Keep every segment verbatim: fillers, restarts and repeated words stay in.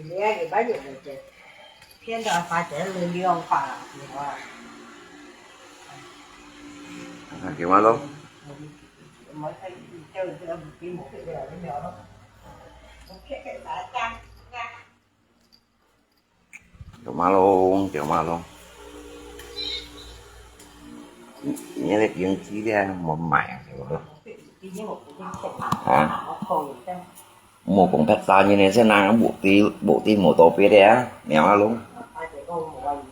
你看你把你儿子骗到发财了两百了，你说。啊，给完了。我看你叫这个给我这个没有了。我看看啥家。 Kiau ma lông, kiau ma lông. Nè lê, tiếng Chi lê, mò mải, kiau ma lông. Hả? Mò kông phet sa nè, nè, sẽ nang bộ ti, bộ ti mò tô pit lê, kiau ma lông.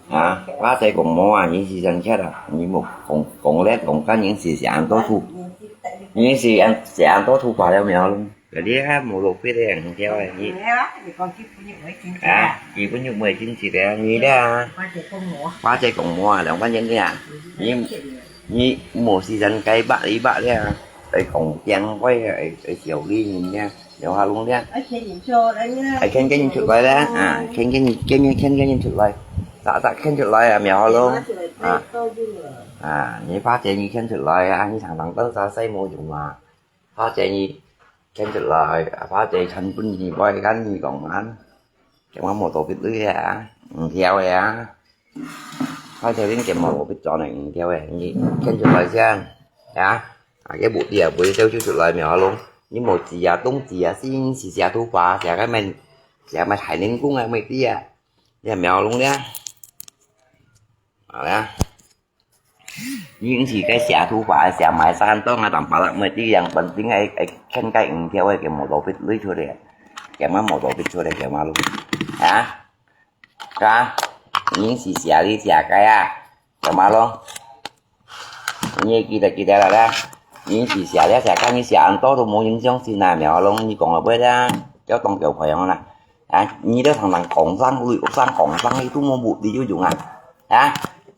Hả? Ba tê kông mò à, nè sì dân khét à, nè mò kông, kông lê, kông căn, nè sì sì ăn tô thu. Nè sì ăn, sì ăn tô thu pà lê, kiau ma lông. Cái đi ha, mù lục biết đấy, theo này, nhị. À, chị có nhiều mười chín chị đấy, nhị đấy à. Ba tê kông mua à,兩萬元đấy à. Nhị, nhị mua xí dân cái bạc, ý bạc đấy à. Ấy, kông kiang quay, ấy, ấy, chiều đi nhìn nha. Nếu hà lung đấy à. Ấy, khen khen nhìn chụp lại đấy à. Khen khen nhìn, khen khen khen khen nhìn chụp lại. Dạ, dạ, khen chụp lại à, mèo hà lung. À. À, nhị ba tê nhị khen chụp lại à, nhị thằng thằng tớ ra say mua dùng mà. Ba tê nhị khen chụp lại, ba tê chân bún nhị bói gắn nhị kông mắn. Kiau ma mò tô pit lưới à, theo à. Ba tê đến kiau ma mò tô pit cho này, theo à, nhị khen chụp lại xem. À, à, cái bộ ti à, bộ ti theo chụp lại mèo hà lung. Nhưng mà chỉ à, tông chỉ à, xin, chỉ à, thu phí, chỉ à, cái mình, chỉ à, mà thải nên cũng ngay mấy tí à. Nè mèo hà lung nè. À, nè. Những gì cái sẽ thu phí, sẽ mái san tông à, tạm bảo là mấy tí yang penting ai, ai, khen cái, ừ, theo ai, kiau ma tô pit lưới chua đấy. Kiau ma mò tô pit chua đấy, kiau ma lông. Hả? Hả? Những gì sẽ đi sẽ cái à? Kiau ma lông. Nhị kì tê kì tê là đấy. Những gì sẽ đi sẽ cái, nhị sẽ ăn tô thu mò những trong xin à, mèo hà lung, nhị kông là bơi đấy. Kéo tông kéo phải không nè? À, nhị đó thằng thằng kông sang, lụi sang kông sang, nhị thu mò bộ ti dụ dùng à. Hả?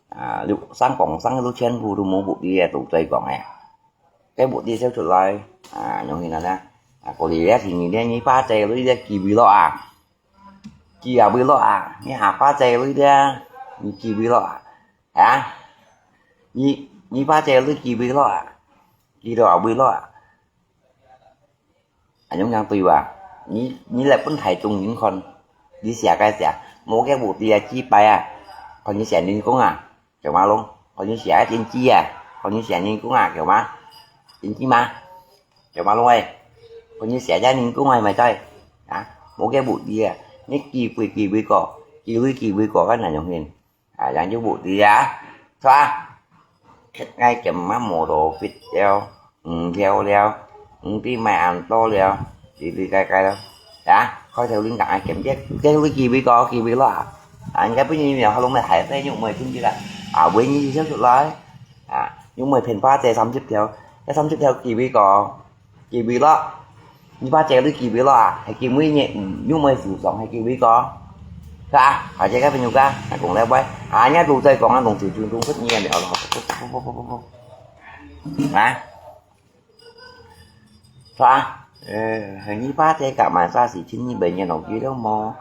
À, lụi sang kông sang, lụi chén bu thu mò bộ ti à, tụ trai kông à. Cái bộ ti theo chụp lại. À, nhung hin nè. À, cô đi đấy thì nhị đấy, nhị ba tê lưới đấy, kì bì lọ à. Kì à bì lọ à, nhị hà ba tê lưới đấy, nhị kì bì lọ à. Hả? Nhị, nhị ba tê lưới kì bì lọ à. Kì lọ à bì lọ à. À, nhung nhang tùy à. Nhị, nhị lẹ bún thải chung nhịn khon. Nhị xia cái xia. Mô cái bộ ti à, chi bài à. Còn nhị xia nhịn cũng à. Kiau ma lông. Còn nhị xia chính chi à. Còn nhị xia nhịn cũng à, kiau ma. Chính chi mà. Kiau ma lông ơi. Còn nhị xia nhịn cũng à, mày coi. Hả? Mô cái bộ ti à. Nhị kì bì kì bì kò. Kì bì kì bì kò cái này nhung hin. À, yang chú bộ ti à. Sao à? Khét ngay kiau ma mò tô pit theo. Ừ, theo theo. Ừ, tí mai ăn tô theo. Tí tí cái cái đó. Hả? Khói theo linh cảm ai kiểm chết. Cái lưới kì bì kò, kì bì lọ à. À, cái bữa nay mèo hà lung mày thải tê nhung mười chín chứ là. À, bữa nay theo chụp lại. À, nhung mười phèn ba tê sắm chụp theo. Cái sắm chụp theo kì bì kò. Kì bì lọ. Nhi ba tê lưới kì bì lọ à? Hay kì mui nhẹ, nhu mui phủ sòng hay kì bì kò. Ka, hả, chế cái bên nhu ka, hả, cũng lẽ bái. Hả, nhá tụ trai kông, hả, cũng chịu chịu chung phút nhẹ mèo lọ. Hả? Sa, ờ, hả, nhi ba tê cả mà sa xỉ chín nhi bảy nhẹ nọ kì đâu mò.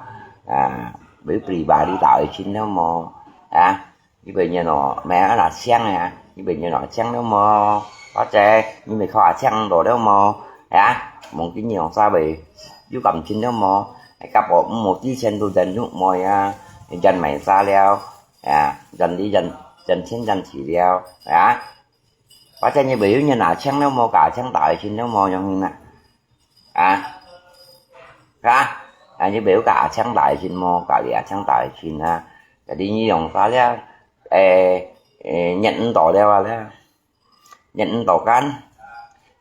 À, bảy bì bà đi tạo chín đâu mò. À, 你朋友喏，买啊拿枪啊，你朋友拿枪了么？或者你没靠啊枪多了么？啊，望今年啥未有感情了么？哎，甲我无之前都人肉妹啊，人买啥了？啊，人的人人钱人去了啊？或者你没有人拿枪了么？甲枪打一枪了么？用呢？ 啊，啊，啊，你表家強大一些無？家裡啊強大一些啊，jadi你用啥了？誒，誒，忍毋到了啊了，忍毋到幹，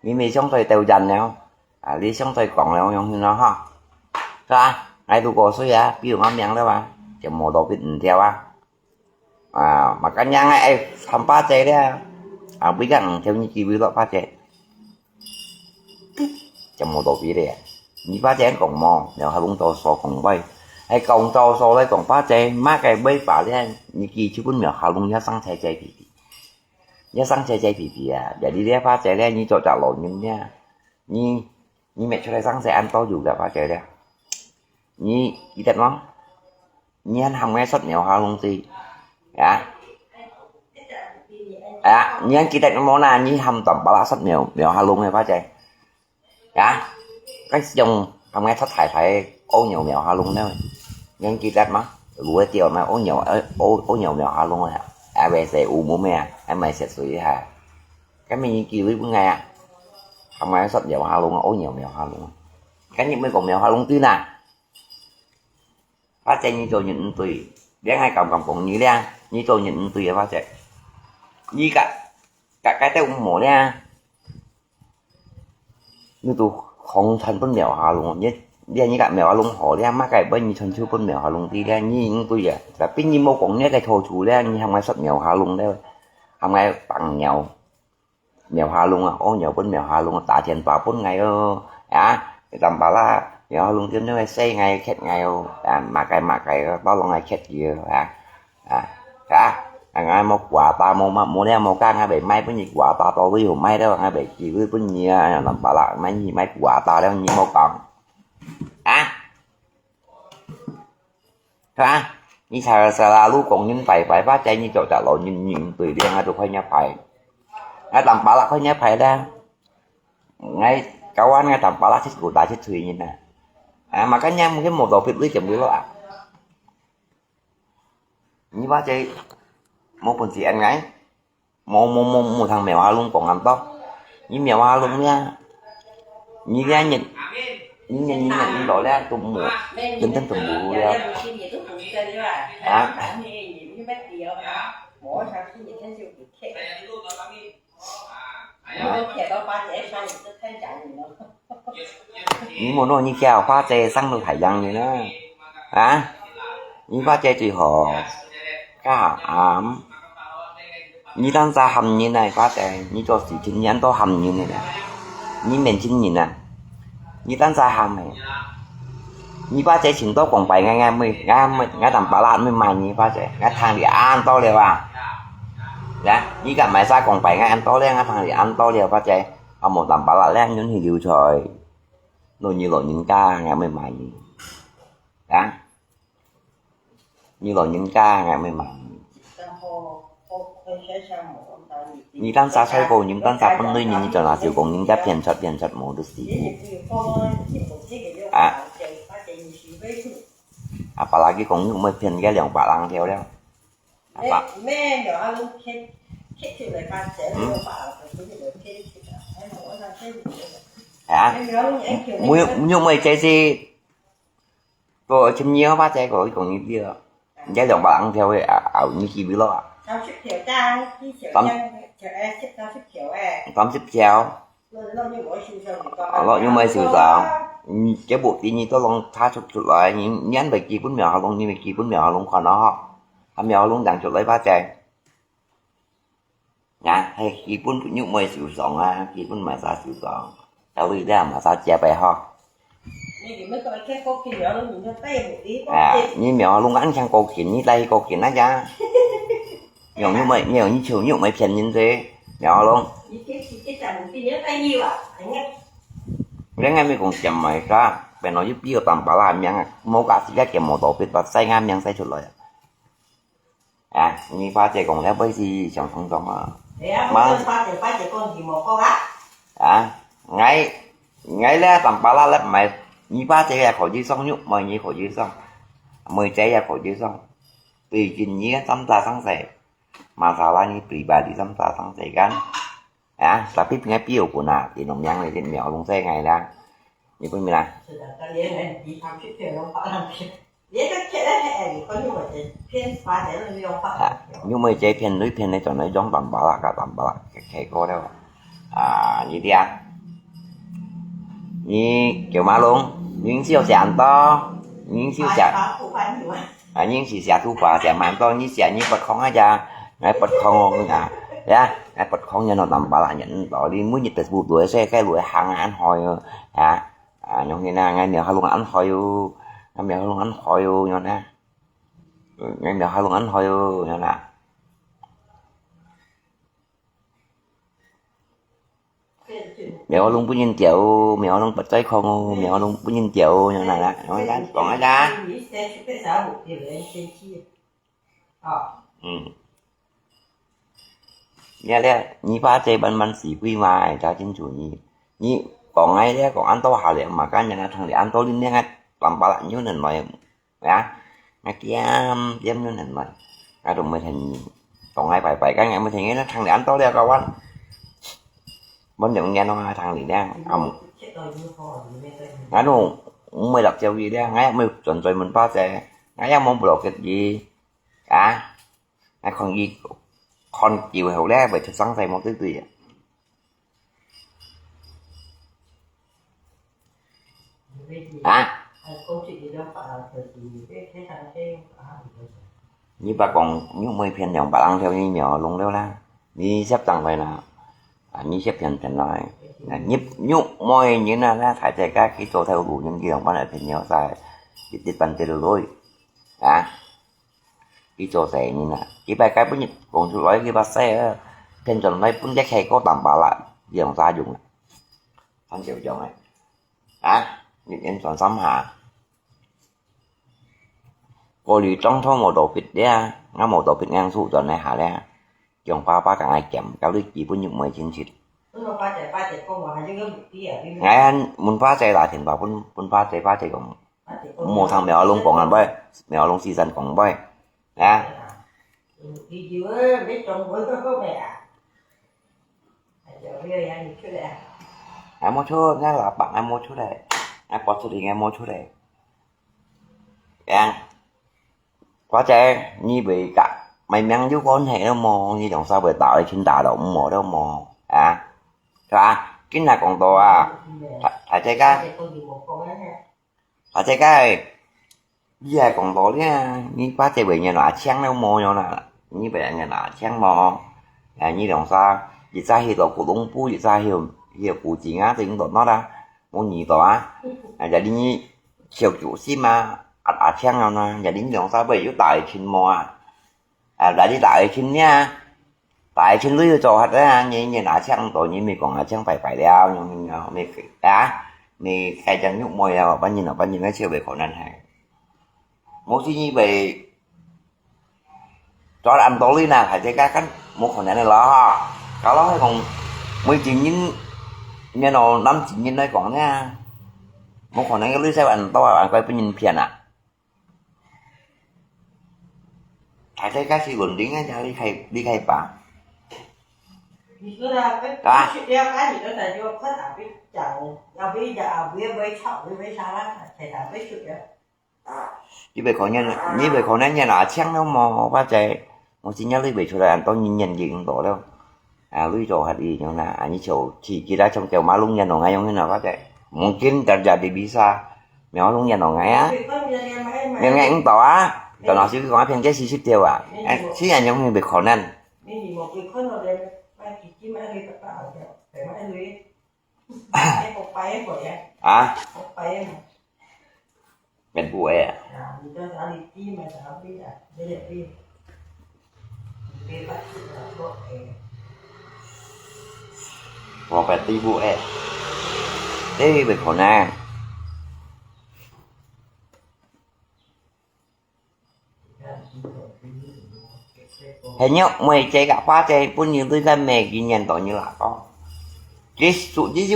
你咪想再鬥戰了，啊，你想再講了，用心了哈，是吧？哎，如果是啊，比如我命了啊，就無到別人掉啊。 啊，嘛，今年啊，哎，三八節了，啊，為个五條你機會落八節，就無道理了。你八節講無，然後還弄到所講位，還講到所來講八節，麼个尾巴了，你記住本名，還弄也生菜菜皮皮，也生菜菜皮皮啊！jadi這八節了，你做隻老人了，你，你搣出來生菜恁多有个八節了，你記得無？ 你還喊𠊎殺苗下龍子，啊？啊，你還記得無啦？你喊當巴拉殺苗，苗下龍个八姐，啊？該用喊𠊎殺太太，屙尿苗下龍了。你還記得嗎？滷个鳥嘛，屙尿，屙，屙，屙尿苗下礱啊，還會食烏木咩啊，還會食水哈。該麼你寄鐳分𠊎啊，還會說苗下礱啊，屙尿苗下礱啊。該你毋好講苗下礱對啦。花姐，你做人毋對，你還敢敢講你咧？你做人毋對啊，花姐。你个，个，个都無咧。 你都講傳分苗下礱，你，你，你个苗下礱好了，麼个分你傳授分苗下礱知了，你應對啊。Tapi你無講你个錯處了，你還愛說苗下礱了，還愛放尿，苗下礱啊，屙尿分苗下礱，打電話分𠊎哦，啊，Tampalak，苗下礱點點个洗𠊎、㓾𠊎哦，啊，麼个麼个哦，包攏𠊎㓾佢哦，啊。 啊，啊，啊，𠊎無kuota，無，無，無了，無講，𠊎會賣分你kuota，到底有賣了，𠊎會寄鐳分你啊，Tampalak，賣你賣kuota了，你無講。啊？係吧？你才，selalu講人壞壞，花姐你做隻老人，人對了，𠊎都看你壞。𠊎Tampalak看你壞了。𠊎kawan𠊎Tampalak識kuota識罪人啊。啊，makanya mungkin無道別類咁樣咯啊。 你花姐無本事，𠊎無，無，無，無聽苗下礱講恁多。你苗下礱呀，你這日，你日，你日，你到了都無，真正都無了。啊？ 你莫弄你家花姐生到太陽了呢。啊？你花姐最好。Ka am. Ni單儕喊人啊，花姐，你做事情你恁多喊人个啦。你面前人啊，你單儕喊个。你花姐請到講白，𠊎，𠊎，𠊎，𠊎Tampalak毋會罵你，花姐，𠊎聽你恁多了啊。呀，你敢買啥講白，𠊎恁多了，𠊎聽你恁多了，花姐。 啊，無Tampalak咧，你去留在，你，你老人家，𠊎毋會罵你。啊？你老人家，𠊎毋會罵你。你單儕衰過，你單儕分類人，你做哪就講人家騙出騙出，無就死你。啊？Apalagi講你毋會騙人家兩百零條了。 啊，爸。嗯？啊？沒有，沒有，沒有，這是，個千二八百個，一共一個，人家兩百零條个啊，啊，你記不落啊？三十條。 啊，落又毋係少少。嗯，這部分你都攏查出出來，你，你還會寄分苗下礱，你會寄分苗下礱看啊，吼。啊，苗下礱領出來八隻。啊，係寄分又毋係少少啊，寄分麼儕少少。到位了，麼儕接个吼。 啊，你苗下礱恁像高級，你戴高級那家。用又毋係，你用，你就又毋係騙人个，苗下礱。你這，你這隻目的你要戴你哇，哎呀。你還沒講什麼个，本來就比較Tampalak名啊，無價值个，無道別，把晒眼名晒出來啊。 啊，你花姐講了，會是想通通啊。哎呀，嘛，我花姐，花姐講題目講啊。啊，𠊎，𠊎咧，Tampalak咧，買，你花姐也可以送，又買你可以送，妹姐也可以送。對今你个三大生死，masalah你pribadi三大生死kan。啊，tapi punya piu pun啊，di nong yang le，苗下礱晒𠊎啦。 你分明啦。啊，你妹姐騙鐳騙个，轉來用Tampalak，个Tampalak，个，个過了。啊，你聽，你叫馬龍，你就寫恁多，你就寫。 啊，你是寫土話，寫蠻多，你寫你不空啊呀，𠊎不空哦，啊，呀，𠊎不空，然後Tampalak人，你每日Facebook都會寫，該都會行啊，恁好哦，啊，啊，用你那，𠊎苗下礱恁好哦，𠊎苗下礱恁好哦，樣啊，𠊎苗下礱恁好哦，樣啊。 苗下礱分人吊哦，苗下礱不再空哦，苗下礱分人吊哦，樣啦啦，樣啦，講啊啦。嗯。你啊，你把這慢慢死鬼嘛，搞清楚你。你講啊，你講恁多下了嘛，今日啊，聽你恁多，你那個Tampalak有能耐。 啊， ，𠊎點點樣很慢，𠊎都毋會聽，當𠊎拜拜，該𠊎毋會聽，該聽你恁多了，kawan。 Mun yang nyan ong thang li liang, am. Nganu, mui lak jiau yi liang, ngai mui chọn chọi mun pa che, ngai yang mong bulok ket yi. Ah, ngai khon yi, khon kiu heo le, bai chut sang sai mo tui tui. Ah. Ni ba kong, nyu mui phiên yang ba lang theo ni mèo lung leo la. Ni xếp tăng lai na. Ah, ni xếp phiên phiên lai. Na, nyi, nyu mui ni na, na, thải chạy các cái chỗ theo đủ những gì đồng quan ở phiên nhau sai. Đi, đi bàn tiền lối. Ah. Cái chỗ sai ni na. Cái bài cái bún kong chu lối cái ba sai. Phiên chọn lai bún cái khay có tạm ba la. Gì đồng xa dùng. Phan triệu chọn này. Hả? Nhìn em chọn sắm hả? Cô lì trống thô màu đồ phịt đĩa, ngắm màu đồ phịt ngang sụ chọn này hả đĩa. Chọn pha pha cả ngày chém, cả lưỡi chỉ bún nhục mười chín xịt. Ngày ăn muốn pha chạy là thiền bảo bún, bún pha chạy, pha chạy cũng mua thằng mèo lông còn ăn bơi, mèo lông xì dần còn bơi. Hả? Ai mua chốt, ngai là bạn ai mua chốt đấy. Ai bọt chốt thì ngai mua chốt đấy. Yang. Quá che, nhi bị cả. Mày mắng chú con hệ đâu mà, nhi đồng sao bị tạo để chính tạo đâu mà đâu mà. À. Cho à, chính là còn to à. Thả, thả che cái. Thả che cái. Nyi hai kóng tò liá, nyi pá chay bèi ngièn â chiang liao mò ngiò nà, nyi bèi ngièn â chiang mò. Nyi liòng sa, yit sa hi tò kù lung pu, yit sa hi, hi kù jing â, tìng tò nòt â, mò nyi tò â. Yà lì nyi chiêu kiu sim â, ât â chiang ngiò nà, yà lì nyi liòng sa bèi yû tai chin mò â. À, tại đi tại Chinh nha. Tại Chinh lưới cho hết á, nhi, nhi nã chăng tổ nhi mi còn nã chăng phải phải đeo, nhi, nhi, nhi, mi, à, mi khai chăng nhúc môi à, bao nhiêu nó, bao nhiêu nó chưa về khổ nạn hay. Một khi nhi về, cho ăn tổ lý nà, phải thế các cán, một khổ nạn này lo ha. Kalau hay còn mười chín nghìn, nghe nó năm chín nghìn nói còn nha. Một khổ nạn cái lưới xe ăn to, ăn quay bao nhiêu phiền à. Thái thấy cái sự ổn định á, cho đi khai, đi khai phá. Hả? Như vậy khó nhân, như vậy khó nhân nha, là chăng nó mò, ba chạy. Một chi nhớ đi về chỗ đây, ăn tao nhìn nhận gì cũng đó đâu. À, lui cho hạt đi, nhưng mà, à, như chiều, chỉ, chỉ đã trong chiều má lung nhân nó ngay, giống như nó có thể. Mungkin terjadi bisa. Mèo lung nhân nó ngay á. Mèo ngay cũng tỏ á. Tỏ nó xíu có phiên cái xíu xíu tiêu à. Xíu nhà giống như bị khó năn. Hả? Mệt bu ê à? Ủa, phải tí bu ê. Ê, bị khổ nè. Hình như mày chạy cả khóa chạy, bún như tôi cái mẹ ghi nhận đó như là có. Cái số dí dí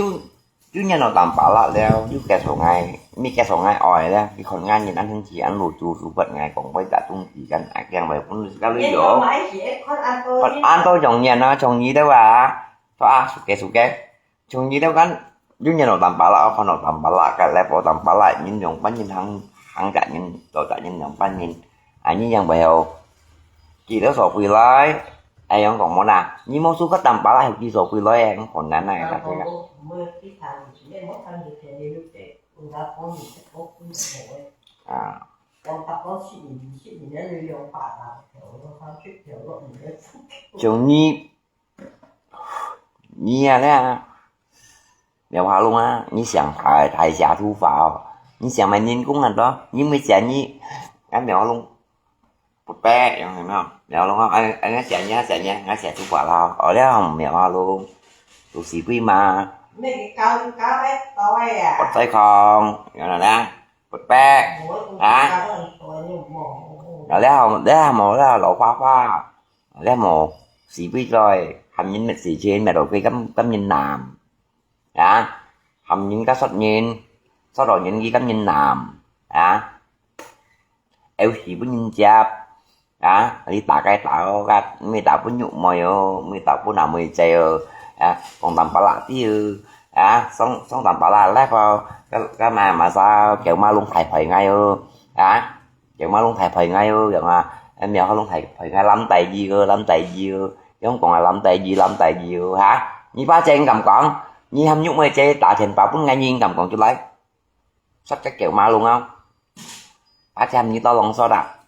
Yû ngièn-ô tăm pâ lak liáu, yû kiet sô ngài, mi kiet sô ngài oi liáu, yû khon ngàn ngièn ăn hên chì ăn lù chu su pet ngài kông pai tat tung chì kan a kiang pai pun ka lui yô. Khon an to yòng ngièn-ô, chông nyi têu a. Tho a, su kiet su kiet. Chông nyi têu kan, yû ngièn-ô tăm pâ lak, khon-ô tăm pâ lak, ka lep-ô tăm pâ lak, nyin yòng păn nyin hăng, hăng kat nyin, tô kat nyin yòng păn nyin. A nyi yang pai hô. Kì têu sổ quỹ lối, ai yong kông mô na, nyi mô su khát tăm pâ lak hê kì sổ quỹ lối, ai kông khon nan nai, ka têu ka. À. Chông nhi, nhi à nè, mèo ha lung à, nhi xiang thái, thái xia thu pháo, nhi xiang mày nín cũng ăn đó, nhi mới xiang nhi, ăn mèo ha lung. Bụt pẹ, yong hê mèo. Mèo lông hông, anh, anh ngã xẻ nhé, xẻ nhé, ngã xẻ chú quả lao. Ở đây hông mèo ha lông. Tụ sĩ quy mà. Bụt tay không, yong nè nè. Bụt pẹ. Hả? Ở đây hông, đây hông, đây là lỗ khoa khoa. Ở đây hông, sĩ quy rồi. Hàm nhìn mệt sĩ trên, mệt đổ quy cắm, cắm nhìn nàm. Hả? Hàm nhìn cá sót nhìn. Sót đỏ nhìn ghi cắm nhìn nàm. Hả? 有時分人接，啊，你打該打哦，該毋係打分玉妹哦，毋係打分阿妹姐哦，啊，講淡白啦啲哦，啊，上上淡白啦，live哦，該該嘛嘛啥，叫馬龍太太𠊎哦，啊，叫馬龍太太𠊎哦，樣啊，苗學龍太太𠊎，lâm大義哦，lâm大義哦，樣講啊，lâm大義，lâm大義哦，哈，你把姐敢講，你喊玉妹姐打電話分𠊎，你敢講出來？ 實在狗馬龍啊！阿姐你到浪說啊！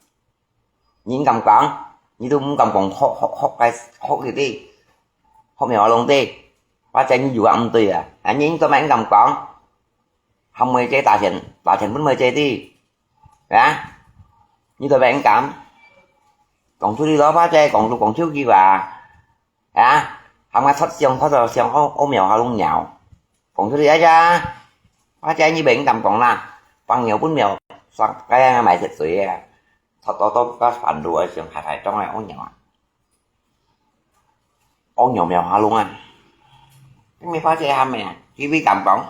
你敢講？你都毋敢講，學學學該學佢哋，學苗阿龍哋。阿姐你有啊毋對啊？啊你做咩敢講？喊妹姐打錢，打錢分妹姐啲，啊？你做咩敢？講出去咯，阿姐講都講出去啊！ 啊，喊𠊎出相，出到相，屙屙苗下攏尿。講出去啊，阿姐你毋敢講啦，放尿分苗，上該樣買食水啊，出到到該飯路啊，上下排當來屙尿啊，屙尿苗下攏啊，你毋怕這喊咩啊？佢毋敢講。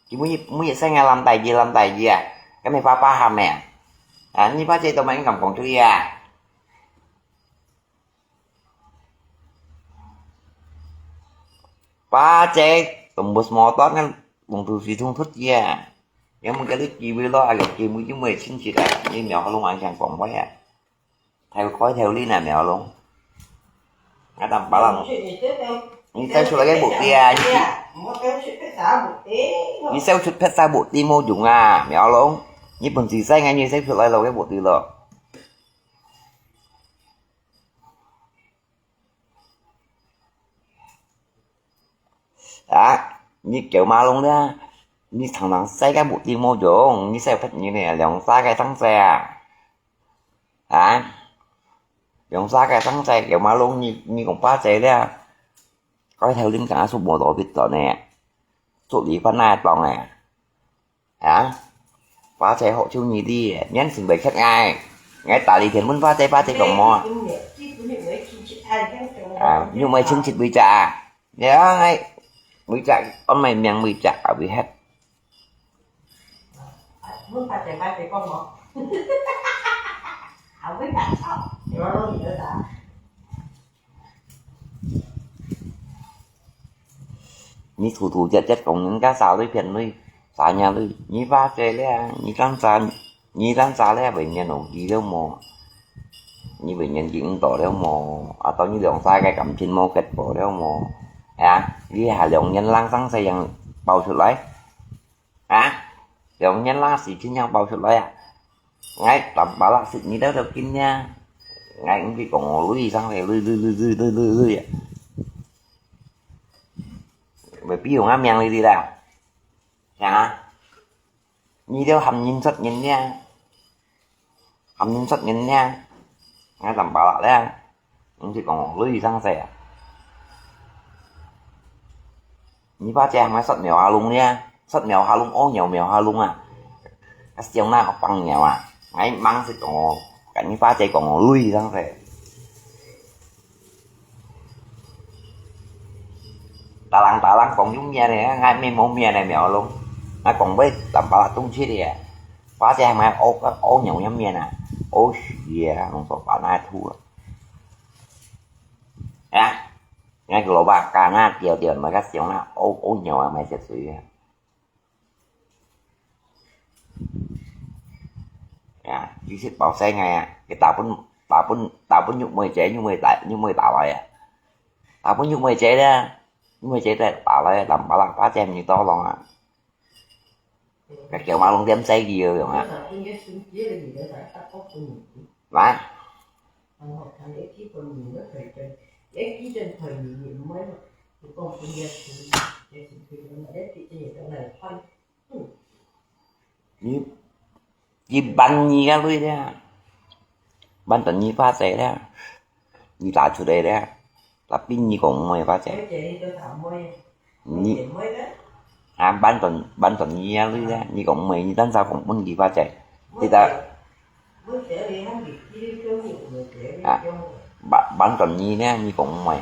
佢每日每日細人淋大雨淋大雨啊，該毋係爸爸喊咩啊？啊，你爸這都毋敢講出去啊？爸這都無麼多，該弄到水沖出去啊！有無該個機會咯？啊，有機會就無親戚啊，你苗下攏還想講話啊？ 頭開頭呢，苗龍。啊，淡白啦，你走出來个目的啊，你，你走出別儕目的無用啊，苗龍。你本事細，你走出來了个目的咯。啊，你狗馬龍呢？你常常細个目的無用，你細別人呢，兩三个生死啊！ 啊，兩三个生死，狗馬龍，你你講巴嘴了，該頭恁敢叔無道必斷呢，祝你發那當呢，啊，巴嘴好就你哩，面前袂欠𠊎，𠊎打你電問巴嘴，巴嘴講無啊？啊，你有無親戚位置啊？ 你啊，哎，每隻，安排名每隻啊，會核。你突突厥厥講人家啥鐳騙鐳，啥人鐳，你巴嘴了，你當啥？ 你單儕咧會念哦，佢了無？你會念佢毋到了無？啊，到你兩儕个感情無結果了無？啊，你還兩年零生死樣爆出來？啊，兩年零事情樣爆出來啊！𠊎淡白啦，識你兜兜緊呀！𠊎毋係講我累生死，累累累累累累累啊！會比用啊命你哋啦！啊？ 你兜喊人殺人呢，喊人殺人呢，𠊎淡白啦咧，毋係講累生死啊。你爸姐喊𠊎殺苗下龍呢，殺苗下龍，屙尿苗下龍啊，該想那放尿啊，𠊎吂識講，跟你爸姐講我累生死。 Talang-talang講有面个，𠊎面無面个苗龍。𠊎講話淡白東西个，花姐喊𠊎屙屙尿个面啊，屙屎啊，弄到把那吐啊。啊，𠊎个蘿蔔乾啊，掉掉，買个香啊，屙屙尿啊，買些水啊。 啊，佢識包生个啊，佢打分打分打分玉妹姐，玉妹打玉妹打來啊，打分玉妹姐咧，玉妹姐再打來，淡白啦，把姐毋到浪啊，該狗馬龍點細个用啊，來。 你，你萬二个鐳咧，萬到你巴嘴咧，你打出來咧，tapi你講毋會巴嘴。你，啊，萬到萬到二个鐳咧，你講毋會，你單儕講分佢巴嘴，你打。 啊，萬萬到二咧，你講毋會，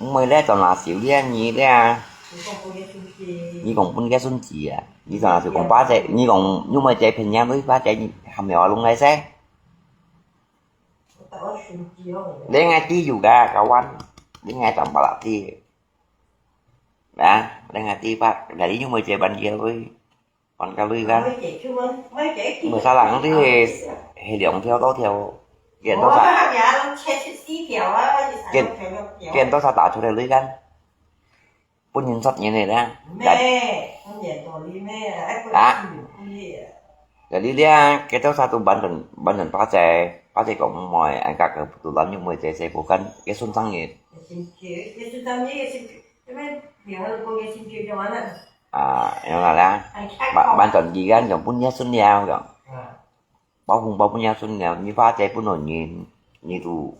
毋會咧，就拿少咧，二咧，你講分个孫子啊，你就就講花姐，你講玉妹姐騙人，你花姐你還沒有弄來噻。你愛知有个，kawan，你愛tambah lagi。啊，你愛知吧，dari玉妹姐辦个會。 還較累个。無啥人，你係，係兩條多條，見多少，見，見多少打出來累个。分人殺人个啦。啊？Jadi dia，佢兜啥都完全，完全巴結，巴結講毋會，俺家个都攬玉妹姐姐，無跟，佢順生人。啊，樣啊啦，完，完全佢个，用分人順了，用。包紅包分人順了，你花姐分了人，你就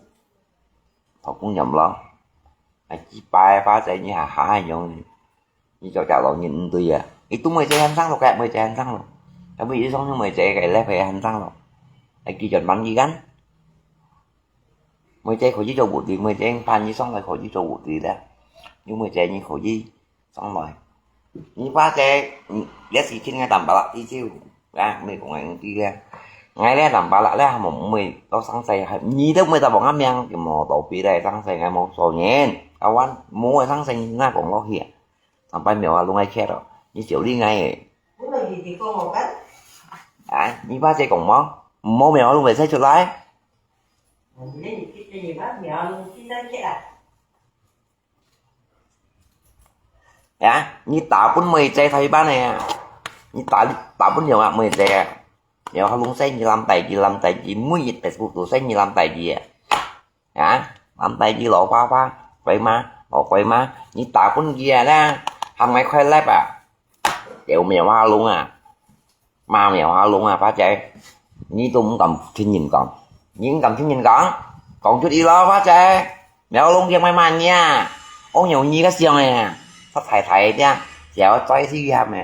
討公飲咯。啊，幾百花姐你還還還用，你就假老人毋對啊。你都妹姐還生咯，該妹姐還生咯，tapi你上去妹姐个來陪還生咯，還幾轉萬幾間。妹姐可以做無對，妹姐怕你上來可以做無對了，因為妹姐你可以 上來。你花姐，嗯，也是聽个tambah lagi就，啊，你講个對个。𠊎咧tambah lagi咧，還無，毋會到生死，你都毋會到望下命，就無到邊咧生死，𠊎無所言。啊，還無个生死，你哪講落去啊？上擺苗啊，弄个缺咯，你少理𠊎个。啊，你花姐講無？無苗啊，弄个使出來。啊，你打，你打分妹姐睇班个啊，你打，打分了啊，妹姐啊，了後弄細你攬大佢，攬大佢，每日Facebook都細你攬大佢啊，啊，攬大佢老花花，鬼嘛，老鬼嘛，你打分佢啊啦，喊𠊎快樂啊，有咩話弄啊？ 罵苗阿龍啊，花姐，你都毋敢聽人講，你毋敢聽人講，講出去咯，花姐，苗阿龍驚會罵你啊，戇有你个相个啊，發大大个，只要再死喊个，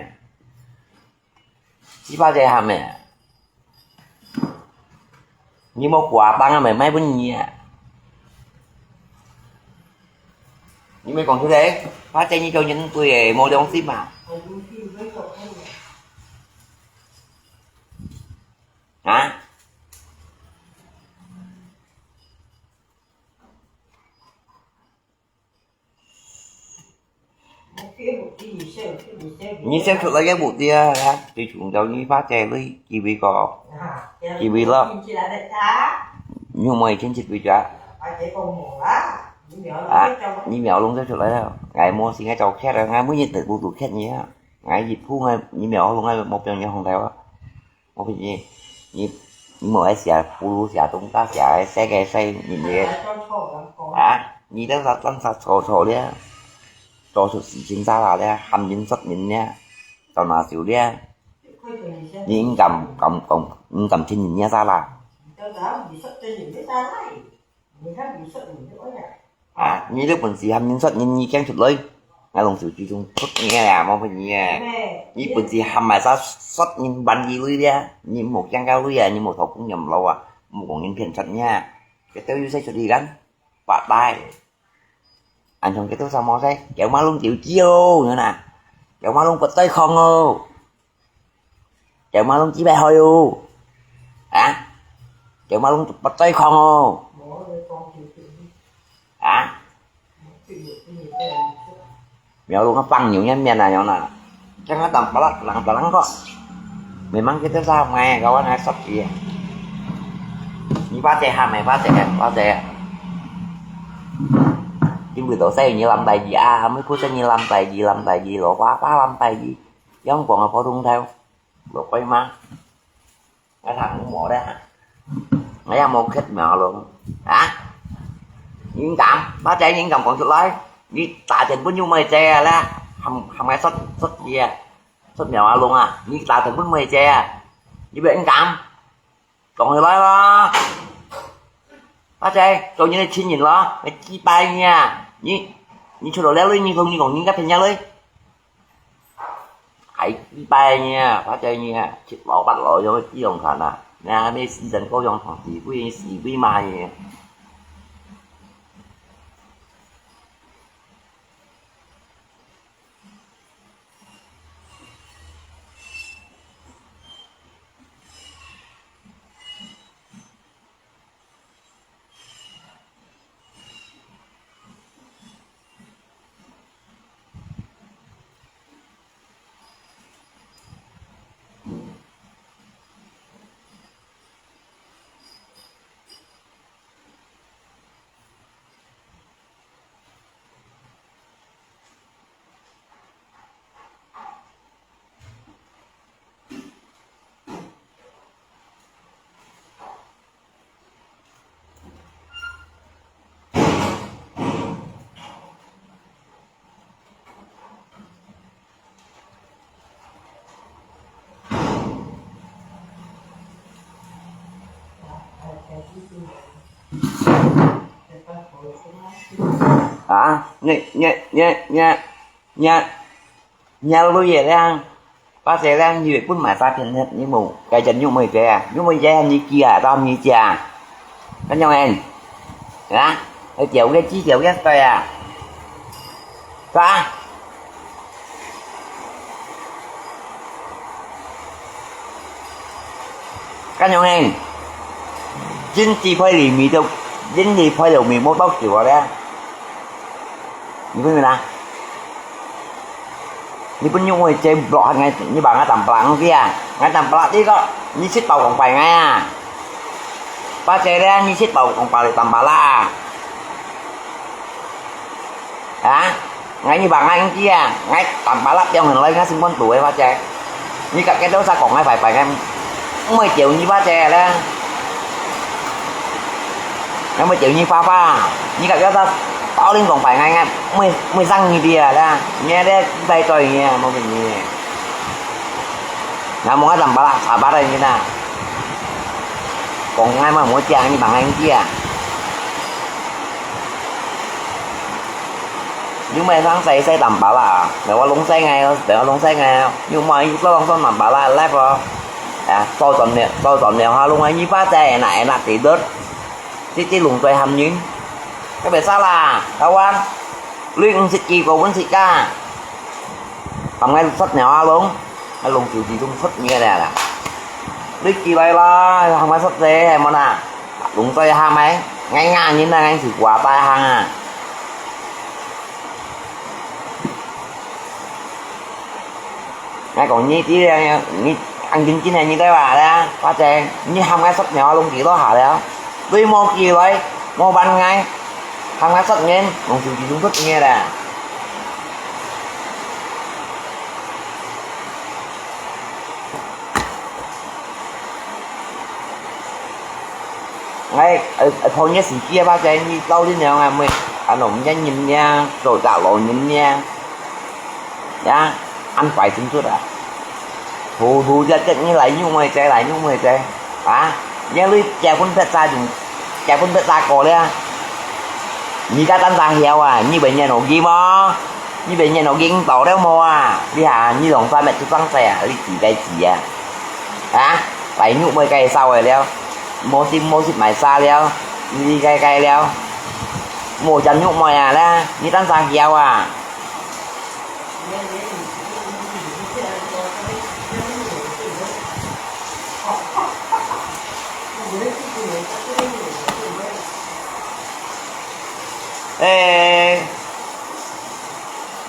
死花姐喊个。 你無掛單啊，咪賣分你啊。你咪講出來，花姐你叫人對个，無良心啊。啊？ 你想出來个目的啊，最重要你花姐你機會高，機會咯。你有無天氣對家？啊，你苗龍就出來了，𠊎無時間做客了，𠊎每日都都客你啊，𠊎一鋪𠊎你苗龍𠊎無表演紅台啊。 我問你，你，你無愛寫，不如寫東大寫个，寫个，寫人个，啊，你這個裝裝錯錯了，做出事情啥啦了，喊人殺人了，做哪首了？你毋敢，敢講，毋敢聽人家啥啦？ 啊，你有本事喊人殺人，你驚出來，𠊎用手指中出你啊，無分你啊。你本事喊埋殺，殺人還佢鐳啊，你無驚到鐳啊，你無偷工減料啊，無講人騙殺你啊，佢兜有使出去kan，發大。恁樣佢兜啥無使，叫馬龍就知哦，你看啊，叫馬龍不對抗哦。 叫馬龍幾百歲哦？啊？叫馬龍不對抗哦？啊？苗龍个放牛个面啊，樣啊。Jangan tampak lang talang kok. Memang kita sama ya, kawan asap dia. Ni pate ham ya, pate ya, pate ya. Chính vì tôi sẽ như làm tài gì à, mới cứ sẽ như làm tài gì, làm tài gì, lỗ quá quá làm tài gì. Yang kuang apa dong tao. Lô quay ma. Ngay thẳng cũng mổ đấy hả? Ngay thẳng mổ khét mèo luôn. Hả? Nhìn cảm, bác trai nhìn cảm còn sụt lái. Đi tả tiền bún nhu mời trai là hầm, hầm ngay sốt, sốt gì à? Sốt mèo à luôn à? Đi tả tiền bún mời trai à? Đi bệnh cảm. Còn thì nói đó. Bác trai, tôi như này chín nhìn lo, mày chi bay nha. Nhí, nhí cho đồ léo lưới, nhí không, nhí còn nhí cắt thì nhau lưới. Hãy chi bay nha, bác trai nha. Chết lọ bắt lọ, cho chi đồng thần à. Nè, mày xin dần câu dòng thằng gì, quý, gì, quý mà gì. 啊，你你你你你你鐳仔咧，花姐咧，你會分賣詐騙，你無該隻玉妹姐啊？玉妹姐你寄啊，到你家啊？該樣誒，啊？還掉个寄掉个對啊？是吧？ 該樣嘿，人哋派你咪就，人哋派了咪無到手啊咧。你分明啊？你分玉妹姐block𠊎，你話𠊎當白冷个啊？𠊎當白冷呢個，你識到講壞𠊎啊？花姐咧，你識到講白你當白冷啊？啊？ 𠊎你話𠊎毋知啊，𠊎當白冷變成來𠊎心肝肚个花姐。你个个都在講𠊎壞壞个，毋會丟你花姐咧。𠊎毋會丟你花花，你个个在包零講壞𠊎，𠊎毋會毋會生你个啦，你咧拜拜你啊，無問題。𠊎無𠊎當白冷，茶白个你啊，講𠊎嘛無講，你話𠊎毋知啊。 你莫生細細膽巴啦，等下弄細𠊎哦，等下弄細𠊎哦，你莫一直弄上膽巴啦，live哦。啊，少轉了，少轉了哈，弄啊，你把仔拿拿地得，直直弄在喊人。特別啥啦，台灣，你毋識幾個分析家，喊𠊎出鳥啊弄，啊弄就自動出你个啦。你起來啦，喊𠊎出仔，係無啦？弄在喊𠊎，𠊎人啊，𠊎是華大行啊。 𠊎講你知咧，你恁認真个你對話咧，或者你喊𠊎出鳥啊弄幾多下了，對無幾來，無還𠊎，喊𠊎出面，弄手機弄出面咧。 𠊎，呃，呃，同一時期啊，或者你到底仰啊，乜，啊，啷个人命，做隻老人命，呀，恁快進出啊？糊糊隻隻你來用麼个，來用麼个，啊？你你結婚別儕用，結婚別儕過了，你个單儕曉啊？你會念我記無？你會念我記到了無啊？你啊，你兩儕乜出生仔啊？你自家知啊？啊？來用麼个介紹个了？ 無食無食賣沙了，你該該了，無錢肉賣啊啦，你當生曉啊？誒。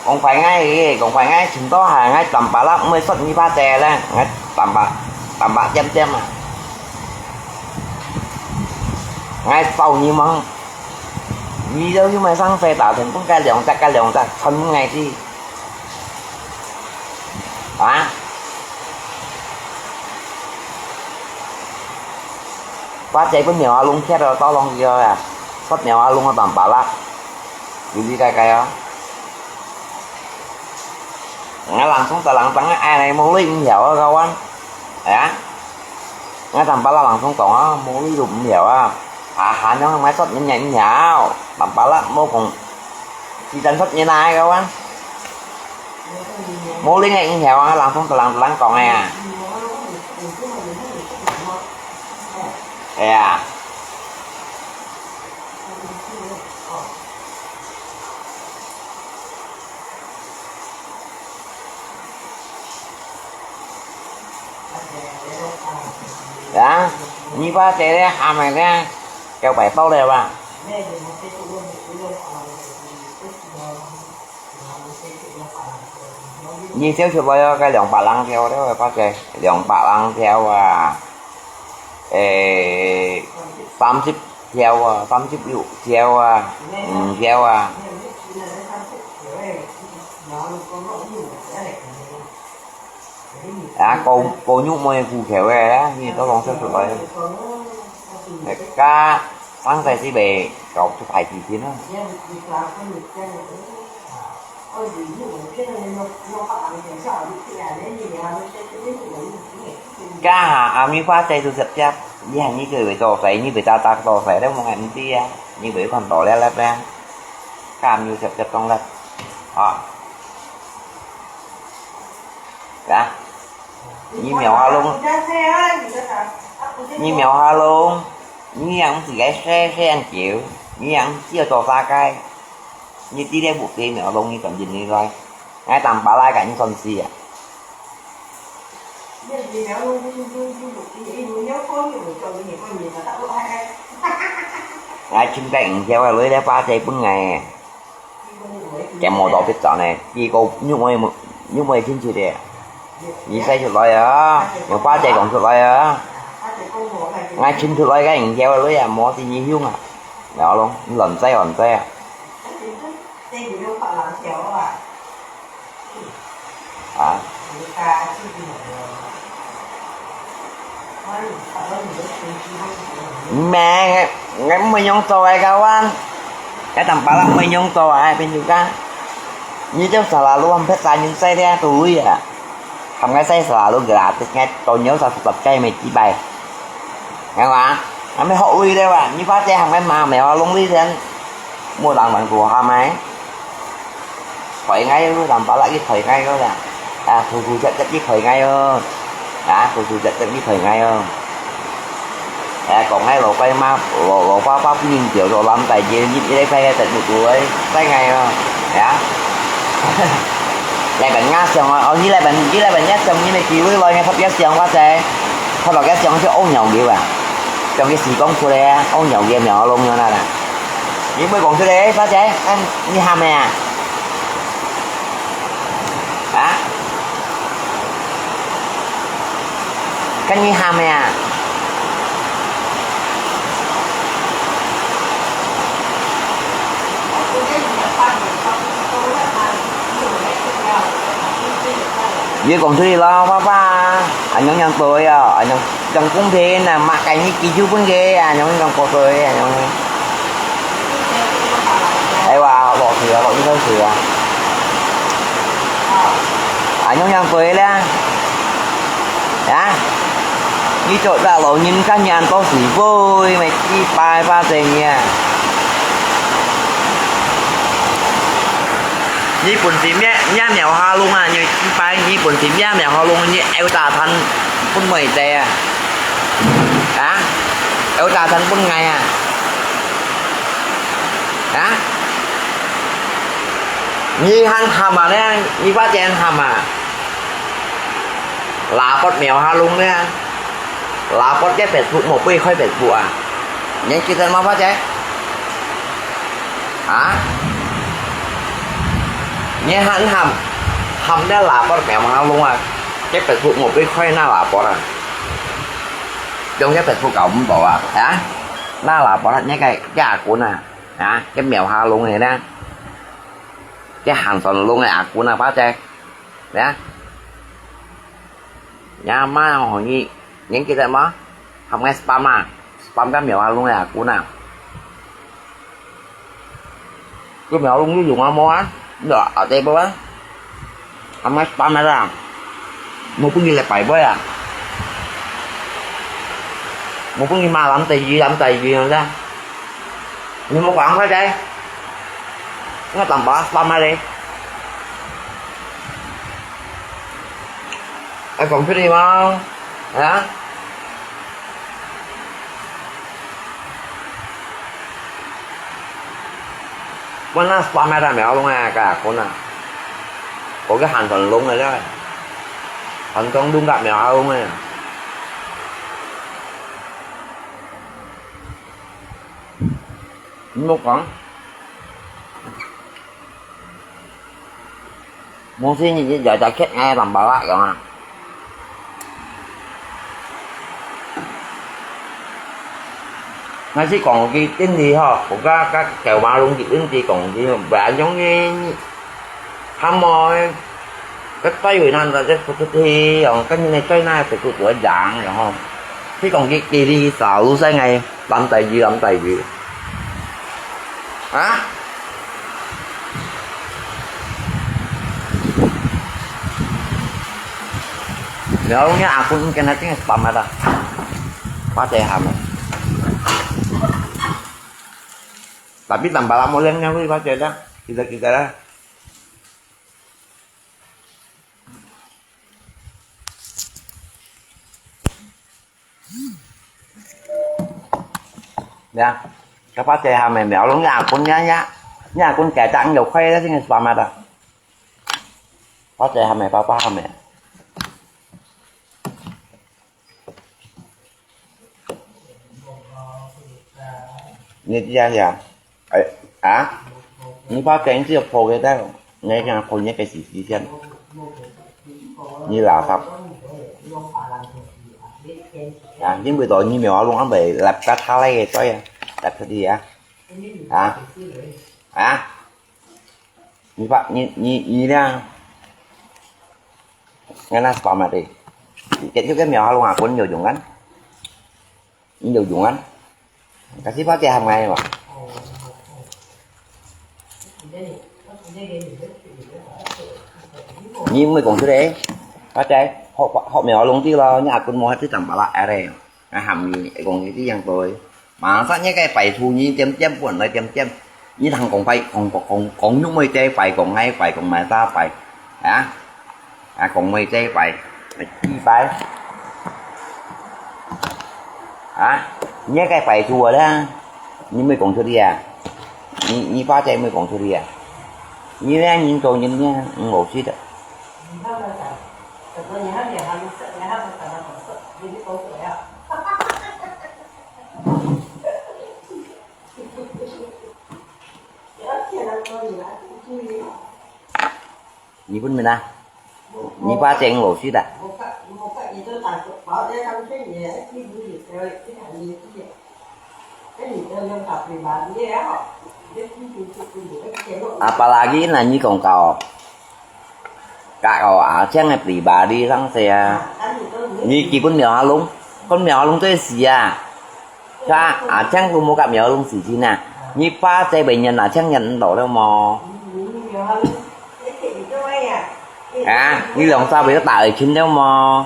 講壞𠊎，講壞𠊎，尋到下𠊎膽巴啦，毋會說你怕姐咧，𠊎膽巴，膽巴尖尖啊！𠊎找你忙，你都又買上飛打成分該兩隻，該兩隻，全部𠊎知。啊？把這份鳥啊弄忒了，到弄去啊，說鳥啊弄啊膽巴啦。 你理解該啊？𠊎人從細人等𠊎愛來無你毋曉啊，kawan。哎呀，𠊎同巴拉人從講啊，無你都毋曉啊。啊，還有買出面也毋曉，同巴拉無講，時間出面啊，kawan。無你个毋曉啊，人從細人等講个啊。哎呀。 啊，你把這个下面个交代到了吧？你小食來哦，該兩百零條了，八隻，兩百零條啊！誒，三十條啊，三十六條啊，五條啊。啊，高，高肉妹苦口个，你都講出出來。該，上世係袂搞出大事情啊。 該下阿咪花仔就直接，你喊你就會做事，你會打打做事，你無人知啊，你會看到了了咩？ Tam nyu thiap thiap tong leh. Ha. Ya. Nyi miao ha lung. Nyi miao ha lung. Nyi yang si gai se se yang kiu. Nyi yang si yo to sa gai. Nyi ti le bu ti miao lung nyi son jin nyi gai. Ngai tam pa lai ka nyi son si ya. Ngai chim gai ing kiao lui le pa te pun ngai. Kẻ mò tỏ biết chọn này, đi cô nhúc môi, nhúc môi chính trị đi. Đi xe chuột lòi à, nhiều ba chạy còn chuột lòi à. Ngay chim chuột lòi cái ing kiao lui à, mò thì nhi hiung à. Đó luôn, lòn xe, lòn xe à. À. Mẹ, ngai, ngai mui nhung cho ai ka wan. Ngai tam pa la mui nhung cho ai pin yu ka. Nyi chau sa la lu ham phet sa nyu sai dia tu ya. Ham ngai sai sa la lu gratis ngai to nyu sa sập chai me chi bai. Ngai wa. Ngai me hok ui de wa. Nyi pa che ham ngai ma me wa lung li thian. Mua dang dang tu ham ai. Khỏi ngai lu tam pa la ki khỏi ngai lu ya. À, thu thu chặt chặt ki khỏi ngai ơ. À, thu thu chặt chặt ki khỏi ngai ơ. À, còn ngai lo quay ma, lo, lo pa pa pin tiểu lo lắm tại vì nhịp đi đây phải chặt một tuổi, phải ngai ơ. À. Lại bạn ngã xong rồi, ờ, như lại bạn, như lại bạn nhát xong như này thì với lo nghe thấp nhất xong quá thế. Thấp lo cái xong chứ ôn nhậu đi à. Trong cái xì công phu đây, ôn nhậu game nhỏ luôn nữa nè. Những mới còn chưa đấy, phá chế, anh đi ham nè. Hả? Kan nyi ham ya. Yue kong tui lo, papa. Anh nhong nhong tôi à, anh nhong trong công ty nè, mà cái nhi kỹ chu pun ghê, anh nhong nhong cô tôi, anh nhong. Ai wa, lo thử à, lo như thử à. Anh nhong nhong tôi lẽ. Hả? Nyi cho ta lo nhìn cá nhân có gì vui, mày chi pai ba tê nha. Nyi bun sim ya, ya miao ha lung à, nyi chi pai, nyi bun sim ya miao ha lung, nyi eo ta than, pun mui tê à. Hả? Eo ta than pun ngai à. Hả? Nyi han ham à lẽ, nyi ba chen ham à. Lá bọt miao ha lung nè. Lá bọt cái Facebook một bơi khỏi Facebook à. Nhớ kia tên mà phát chứ. Hả? Nhớ hẳn hầm. Hầm nè lá bọt miao ha lung à. Cái Facebook một bơi khỏi na lá bọt à. Trong cái Facebook cậu cũng bảo à. Hả? Na lá bọt nhớ cái, cái à cuốn à. Hả? Cái miao ha lung này nè. Cái hàng xóm lung này à cuốn à phát chứ. Nè. Nhà má hông hông nhi, nhớ kia tên mà. Hâm ngai spam à. Spam cái miao ha lung nè, cú nè. Cái miao ha lung nhi dùng à mô à. Đó, ở đây bố à. Hâm ngai spam à ra. Mô bưng nhi lại bảy bơi à. Mô bưng nhi mà lắm tay gì, lắm tay gì rồi ra. Nhi mô quảng phải đây. Nó tầm bá spam à đi. Ai còn cái đi mà. Hả? Wan na spam ya ta miao lung ya ka ko na. Ko ke han ton lung ya. Han ton lung ka miao lung ya. Mo kong. Mung si nyi nyi ya ta khet ngai lam ba la yong a. Ngai si kong ki tin di ho, ko ka ka kêu ma lung ki tin di kong di ho, ba yong ngi. Ham mo, ka tai wi nan ta je pu tu ti yong, ka nyi ne tai na pu tu tu yang yong ho. Si kong ki ki di sa lu sai ngai. Lắm tay gì, lắm tay gì. Hả? Nếu nhá, aku mungkin nanti spam ada. Pate hame. Tapi tambah lama lem nya, wih, pate dah. Kita-kita lah. Ya, kapa cai ham eh, mèo lung ya kun ya ya. Ya kun cai tak ngiau khuai ya sing selamat ah. Pa cai ham eh, papa ham eh. Ni dia ya. Ai, ah? Ni pa cai ni siap po ke tai. Ni kena po ni ke sisi sian. Ni lah sap. Ya, ni bui to ni mèo lung am bai lap ka tha lai ke toi ya. Lap ka di ya. Ah? Ah? Ni pa, ni, ni, ni dia. Ngana selamat eh. Ket hiu ke mèo lung ah kun yo jung kan. Yo jung kan. Kasi pa cai ham ngai wa. Ni mui kong su de. Pa cai, hok, hok mèo lung ti lo, ni akun mo hati tam pala are. Nga ham ni, kong ni ti yang toi. Masa ni kai pai su ni tiam tiam pun lai tiam tiam. Ni thang kong pai, kong, kong, kong, kong nyuk mui cai pai, kong ngai pai, kong mai sa pai. Ha? Ha, kong mui cai pai. Mai ti pai. Ha? Ni kai pai su le. Ni mui kong su dia. Ni, ni pa cai mui kong su dia. Ni le, ni to ni ni, ngô si de. Ni pun mina. Ni pa ceng lo si ta. Apalagi na ni kong kau. Kak kau a, ceng e pribadi sang se a. Ni ki pun mèo a lung. Kon mèo a lung tu si a. Ka, a, chang ku mo ka mèo lung si chi na. Ni pa cai bai nyan a, chang nyan ndo lo mo. Ha, ni long sa bai ta ai chin lo mo.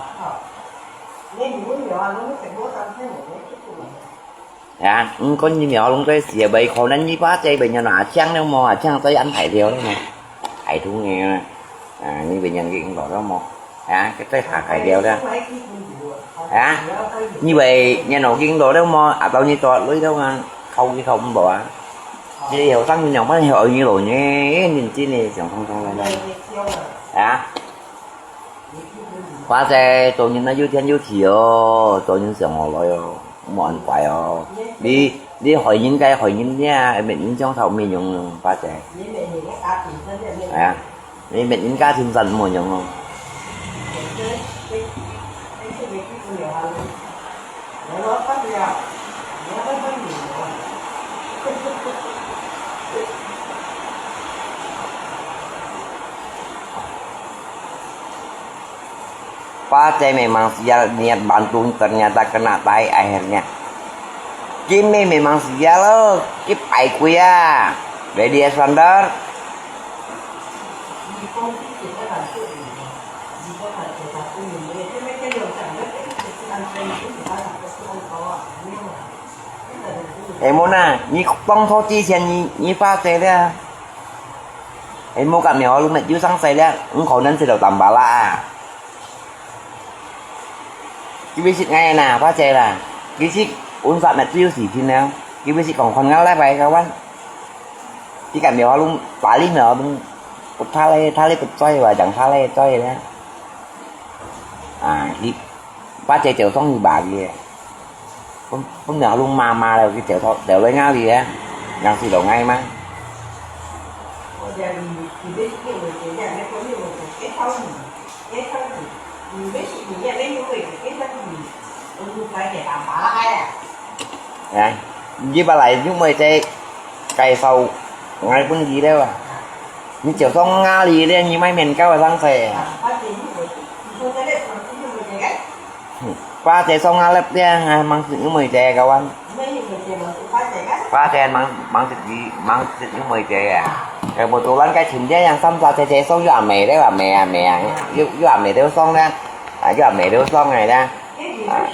Ha, ni kon ni mèo lung cai si bai kho nan ni pa cai bai nyan a, chang lo mo, a, chang cai an thai liao lo mo. Thai thung nge. À, ni bai nyan ki ing lo lo mo. À, cái tay thả cải đều đó. À, như vậy nhà nó ki ing lo lo mo, à, tao như cho lưới đâu mà, khâu ki khâu không bỏ à. Chỉ hiểu tăng như nhau mới hiểu như lo nhé, nhìn chi này chẳng thông thông này này. À, quá xe, tôi nhìn nó dưới thiên dưới thì ồ, tôi nhìn sẵn ngồi lo ồ. Muôn phải ồ. Đi, đi hỏi nhìn cái, hỏi nhìn nha, em mình nhìn trong thầu mình dùng, ba trẻ. À, em mình nhìn cái thiên thần muôn dùng không? Pacai memang sial, niat bantu ternyata kena tai akhirnya. Kimi memang sial, ki pai kuya. Ready Alexander. Ê, mô na, nyi tông thô chi siên nyi, nyi pacai liá. Ê, mô kak miao lung met yu sang sai liá, ng khâu nan sai liao tăm pala a. Ki bi sit ngai na, pacai la. Ki sit un sat met yu si chin liao. Ki bi sit kong khon ngal lai pai kawan. Ki kak miao lung, pali miao lung, put tha lai, tha lai put choi wa, jang tha lai choi liá. À, đi, ba chế tiểu song đi bà đi. Không, không nào luôn mà, mà là cái tiểu song, tiểu lấy ngáo đi á. Đang xì đầu ngay mà. Nè, nyi pa lai nhúc mơi cai, cai sau ngai pun gì đâu à. Nyi chiều song ngã đi đấy, nyi mai miền cao sang xe. Ba chế song ngã lép đấy, ngai mang sự nhúc mơi cai kawan. Ba chế mang, mang sự gì, mang sự nhúc mơi cai à. Cái bộ tụ lăn cái chim đấy, yang sam sa chế chế song yu à mẹ đấy, à mẹ à mẹ à. Yu, yu à mẹ đấy song đấy. À, yu à mẹ đấy song này đấy. À.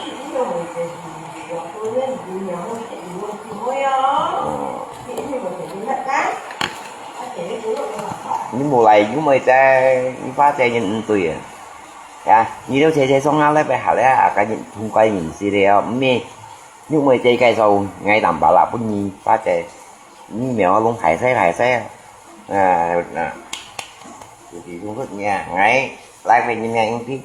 Ồ. 你無來，玉妹姐，你花姐人毋對啊。呀，你兜姐姐上下禮拜下來啊，跟人通關人士了，毋係，玉妹姐介紹，𠊎淡薄啦，分你花姐，你苗龍害死害死啊。啊，啊，就是用出你啊，𠊎來回你啊，兄弟。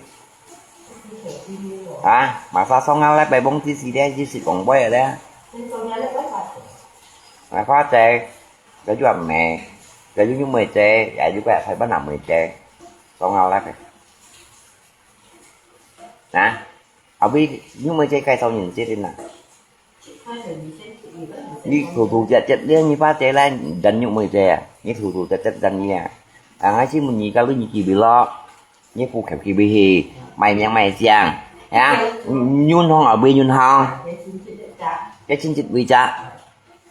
啊，masa上下禮拜忘記時咧，就食公杯咧。啊，花姐， 該就阿妹，該就玉妹姐，也就該台灣阿妹姐，上好啦个。啊，後尾玉妹姐介紹人識个啦。你突突接接咧，你花姐來等玉妹姐啊，你突突接接等你啊。啊，𠊎先問你，該你幾歲咯？你姑舅幾歲去？賣命賣相，啊？銀行後尾銀行，該親戚為家。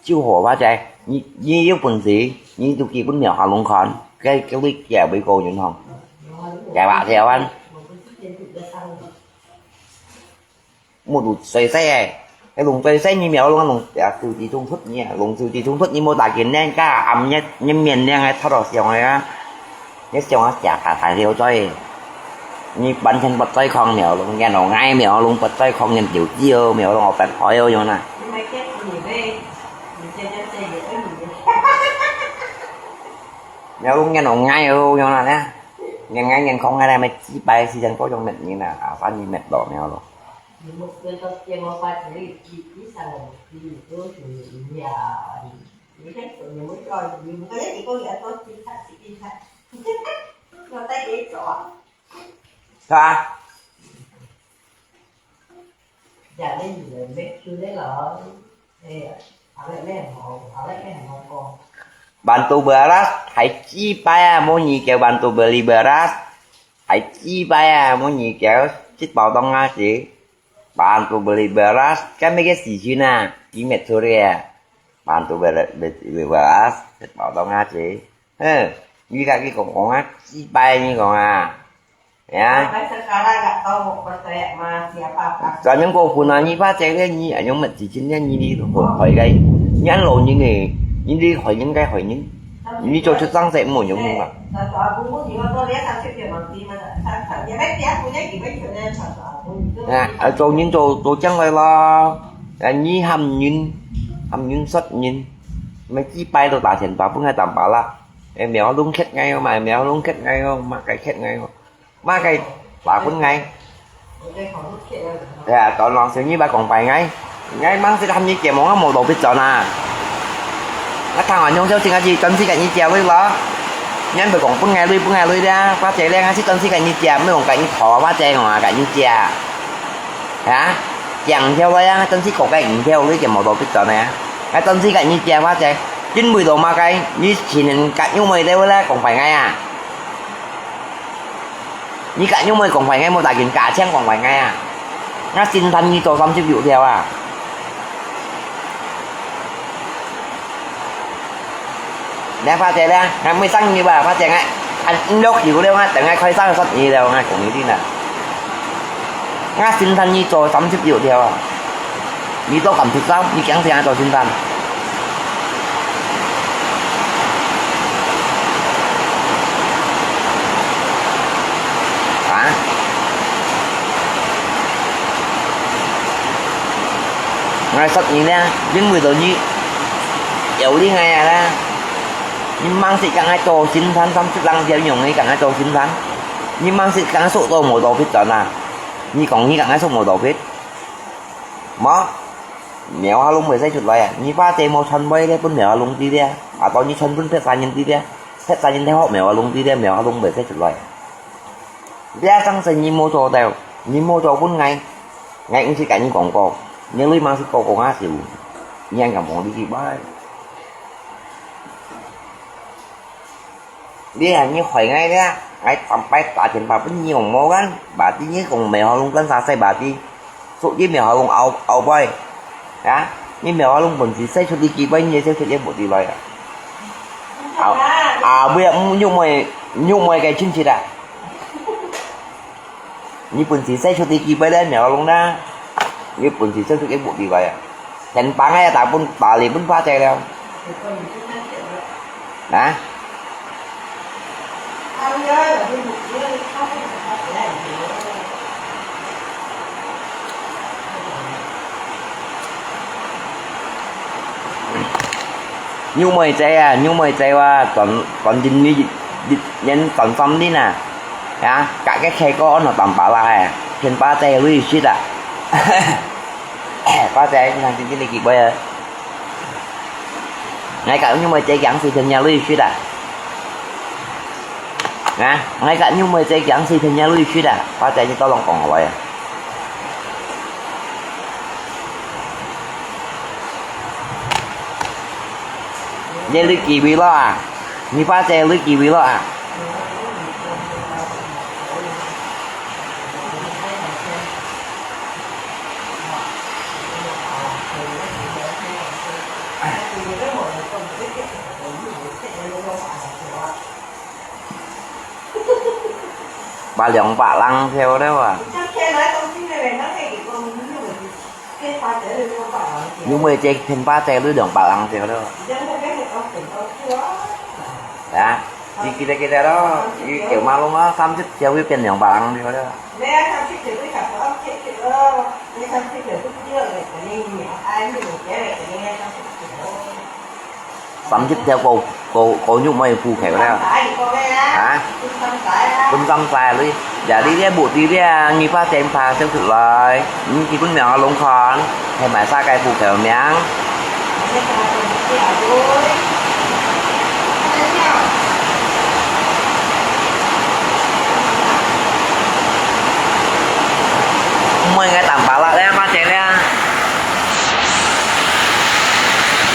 就好花姐，你，你有本事，你就寄分苗阿龍看，該，該位寄位高人吼，該話條啊，目珠最細个，該龍最細，你苗龍龍，呀，手指中出你啊，龍手指中出你無打緊呢，該暗夜，你面亮个，透到上个啊。 你想啊，假大大了嘴，你完全不在抗苗龍，人我愛苗龍不在抗人就只有苗龍我不好用啦。苗龍人我愛用啦呢，人愛人抗个啦，乜幾百四千个用乜人啊，啊，反正乜多苗龙。你看，你们说，你们刚才你跟我说，警察是警察。 我帶你走啊。是吧？Jadi, you make sure that lah. Eh, awak ni mau, awak ni mau kau. Bantu beras, hai ci pai ah, mau nyi kêu bantu beli beras. Hai ci pai ah, mau nyi kêu, sit bao tong ah si. Bantu beli beras, kan mấy cái gì chứ nè, đi mệt thôi à. Bantu beli, beli beras, sit bao tong ah si. Hơ, 你家己講講啊，幾擺你講啊？呀？專門過分啊！你把這個你啊，用乜子錢呢？你你害个，你安老人个，你你害人該害人，你做出生事無用用啊！啊，啊，做人做做將來咯，啊，你喊人，喊人殺人，乜幾擺都打電話分佢打巴啦。 哎，苗龍缺𠊎哦，嘛苗龍缺𠊎哦，麼个缺𠊎哦，麼个打分𠊎。哎呀，當然係你把講白𠊎，𠊎吂識喊你借，無𠊎無路必轉啊。𠊎聽完用少錢，𠊎就專心个你借你咯。你毋講分𠊎鐳，分𠊎鐳咧，花姐咧，𠊎係專心个你借，毋係講个你討，花姐我个你借。啊？借五條鐳啊，專心講个五條鐳，借無路必轉个啊。𠊎專心个你借，花姐。 因為到麼个，你情人甲用妹咧，會來講壞𠊎啊？你甲用妹講壞𠊎，無打緊，甲青講壞𠊎啊？𠊎心疼你做三十六條啊！你花姐咧，𠊎毋會生你吧，花姐𠊎，啊，六條了，𠊎等𠊎開生个十二條，𠊎講你聽啊。 𠊎心疼你做三十六條啊！你都敢出招，你驚死𠊎做心疼？啊？𠊎殺你呢，因為到你，有你𠊎啊啦！你吂識甲𠊎做心疼，三十六條用你甲𠊎做心疼，你吂識甲𠊎縮到無路必轉啊！ 你講你甲𠊎縮無路必？無，苗阿龍袂使出來啊！你花姐無傳話咧，分苗阿龍知咧，啊，到你傳分別儕人知咧，別儕人聽學苗阿龍知咧，苗阿龍袂使出來。這生意你無做到，你無做分𠊎，𠊎毋識甲你講過，你鐳吂識講講啊少，你還敢講你去拜？ 你還你害𠊎呢？𠊎逐擺打電話分你用無kan？Berarti你講苗阿龍跟啥事berarti？屬於苗阿龍後，後背。啊？你苗阿龍本事使出力機會，你也使出一步地來啊！啊，啊，尾啊，玉妹，玉妹个親戚啊！ 你本事使出力機會咧，苗阿龍啦！你本事使出一步地來啊！天崩个打分，打你分花姐了。啊？玉妹姐啊，玉妹姐啊，轉，轉正你，你，你轉三輪啊，啊，隔个客哥安到當巴拉欸，騙巴姐鐳息啊。巴姐，你看今天你幾杯啊？ 𠊎甲玉妹姐講事情也鐳息啊。啊，𠊎甲玉妹姐講事情也鐳息啊，巴姐你到攏講好啊。你鐳幾位了啊？你巴姐鐳幾位了啊？ 八兩百零條了啊！玉妹姐騙巴姐鐳兩百零條了。啊，你記得記得咯，你九馬龍啊，三十條又變兩百零條了。 三十條過，過，過玉妹戶口了。啊？分三儕啊，你，呀，你這目的這，你把電話秀出來，你基本上攏看，係麼儕个戶口名？ 毋會，𠊎當巴拉咧，巴姐咧。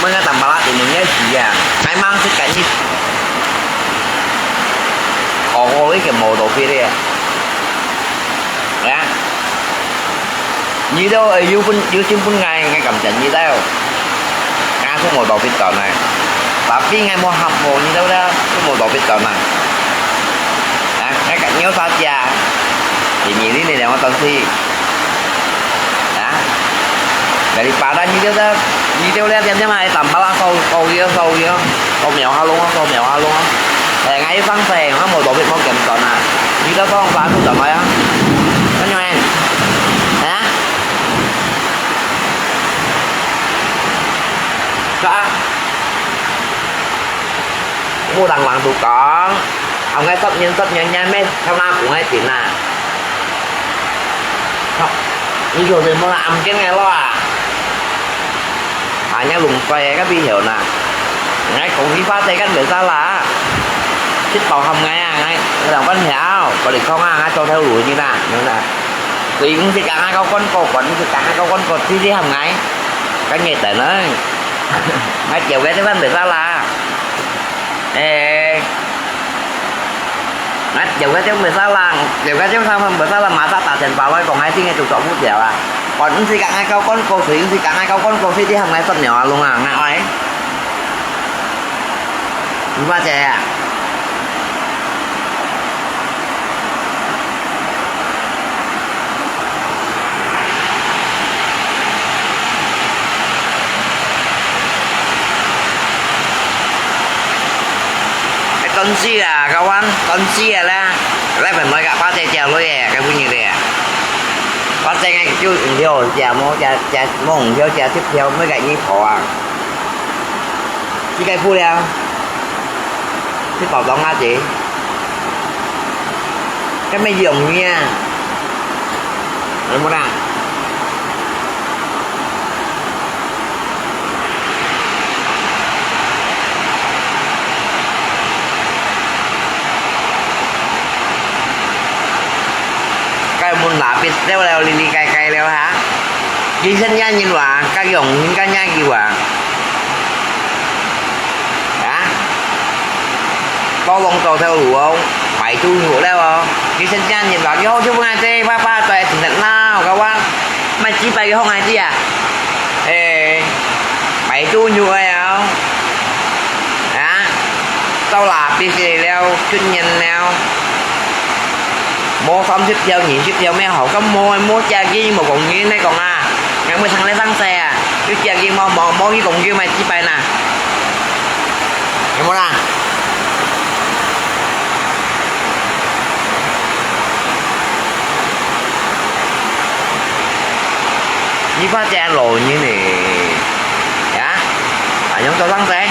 毋會，𠊎當巴拉，定定愛死啊！𠊎吂識甲你。哦，我已經無多歲咧。啊？你兜會有本，有心本𠊎，𠊎感謝你兜。𠊎係無多歲轉來。Tapi𠊎無合無你兜咧，係無多歲轉來。啊，𠊎甲你有啥食？第二日你兩個轉去。 啊？Daripada你兜這，你兜這點點啊，tambah啦，掃，掃佢哦，掃佢哦，掃描下弄哦，掃描下弄哦。哎，𠊎一上車，𠊎無多少無減轉啊。你兜放花都轉來啊？恁樣哎？啊？啥？ 無人人都講，後日十年十年也咩，他媽講个真啊。你就是無人暗見个咯啊！啊，人家弄衰个，該邊曉哪？𠊎講你發財个袂使啦，食飽喊𠊎啊，𠊎，𠊎兩半條，我嚟講啊，𠊎做頭路你啦，你啦。所以毋使講𠊎个廣告，管你是講𠊎个廣告，直接喊𠊎，該業等呢。 𠊎有个地方袂使啦。誒，𠊎有个地方袂使啦，有个地方袂使啦，馬上打電話來講，𠊎今日就做毋了啊。我毋使講𠊎交廣告費，毋使講𠊎交廣告費，你喊𠊎十秒啊，弄啊，𠊎愛。你發財啊？ 斷水啦，各位，斷水啊啦！來問問个，巴姐借鐳个，該本日个。巴姐个就毋曉借，無借，借，無毋曉借，就票，每个人抱啊。 這个布料，去包裝啊姐，該乜容易啊，有無啦？該門罅必掉了，哩哩該該了哈。幾千年人話，該用人家nhà佢話。 啊？到攏到頭路哦，排豬肉了哦。你先將人話，你好就分𠊎這爸爸在前頭鬧，个話，莫幾百个好𠊎知啊。誒，排豬肉了哦。啊？到哪邊去了，出現了。 無三十條、二十條咩好，該無，無借佢，無講佢，你講啊，𠊎無請你上車啊，有借佢無，無，無佢講佢，莫幾擺啦，有無啦？發這老人呢，呀，啊，仰做生仔？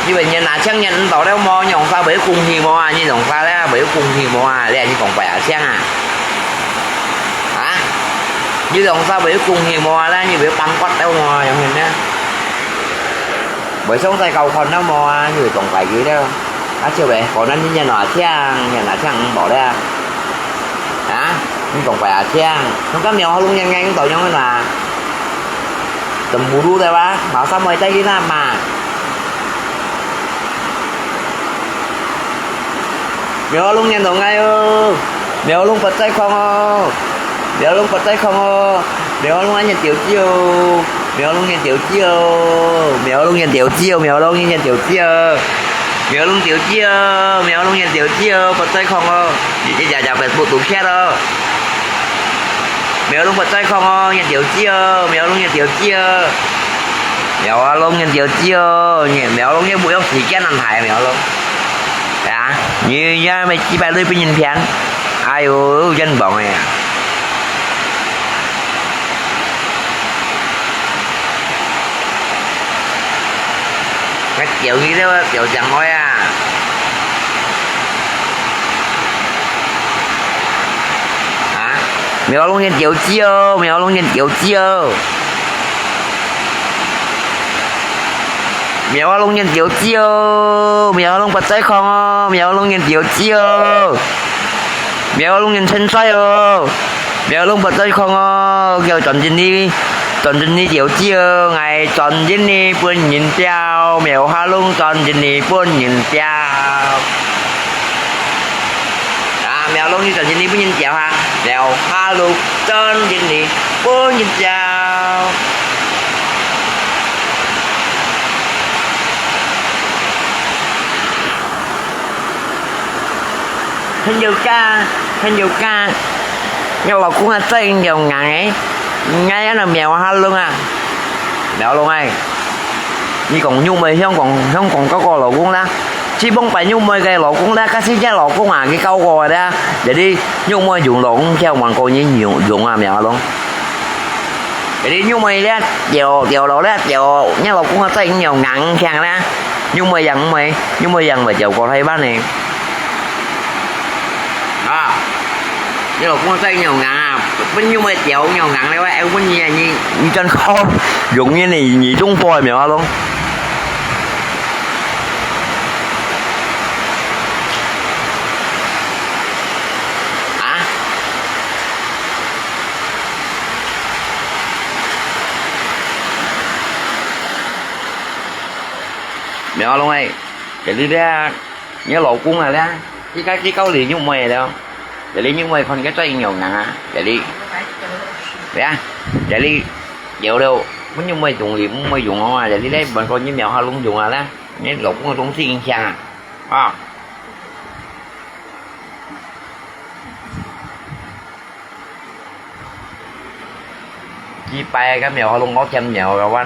因為人啊，請人毋到了無，仰煞會恭喜無啊？你仰煞咧，會恭喜無啊？你你講白啊，請啊？啊？你仰煞會恭喜無啊？咧，你會放骨頭無啊？仰形呢？會想再搞看了無啊？你會講白佢了。啊，就係，可能你人啊，請，人啊，請毋到了。 啊，你講白啊，請，你講苗栗縣个，你到仰个啦？Cemburu對吧？Masa Muay Thai kita嘛。苗栗縣到𠊎哦，苗栗發財康哦，苗栗發財康哦，苗栗縣人條子哦，苗栗縣條子哦，苗栗縣條子哦，苗栗縣條子哦。 苗栗條子哦，苗栗縣條子哦，發財康哦！你這隻隻Facebook都缺哦。苗栗發財康哦，縣條子哦，苗栗縣條子哦。苗栗縣條子哦，苗栗縣無用時間難排苗栗。啊，你也沒幾百類分人騙，哎喲，冤枉哎呀！ 該條你這個條講話啊！啊，苗栗縣條子哦，苗栗縣條子哦！苗栗縣條子哦，苗栗發財康哦，苗栗縣條子哦！ 苗栗縣清水哦，苗栗發財康哦，叫全真理，全真理條子哦，𠊎全真理分人吊，苗栗全真理分人吊。啊，苗栗全真理分人吊哈，苗栗全真理分人吊。 朋友家，朋友家，若老公啊，真有硬誒，𠊎啊，苗栗啊，苗栗誒。你講玉妹香港，香港嗰個老公啦，基本擺玉妹个老公啦，該時隻老公啊，佢搞過个啦，jadi玉妹用老公叫換過人用用啊，苗栗。Jadi玉妹咧，吊吊落咧，吊，若老公啊，真有硬強啦，玉妹樣妹，玉妹樣會吊過台灣呢。 啊，你老公在牛硬啊，分牛妹屌牛硬了，哎，問你啊，你你真好，容易你你中波苗啊咯？啊？苗啊咯哎，给你的。 你老公啊咧，佢家己搞你玉妹了，這裡玉妹看佢最有能啊，這裡，呀，這裡有了，分玉妹用你，玉妹用我啊，這裡咧，問過你苗下弄用啊咧，你老公个東西影響啊，啊。 幾擺个苗下弄屙甜尿个灣，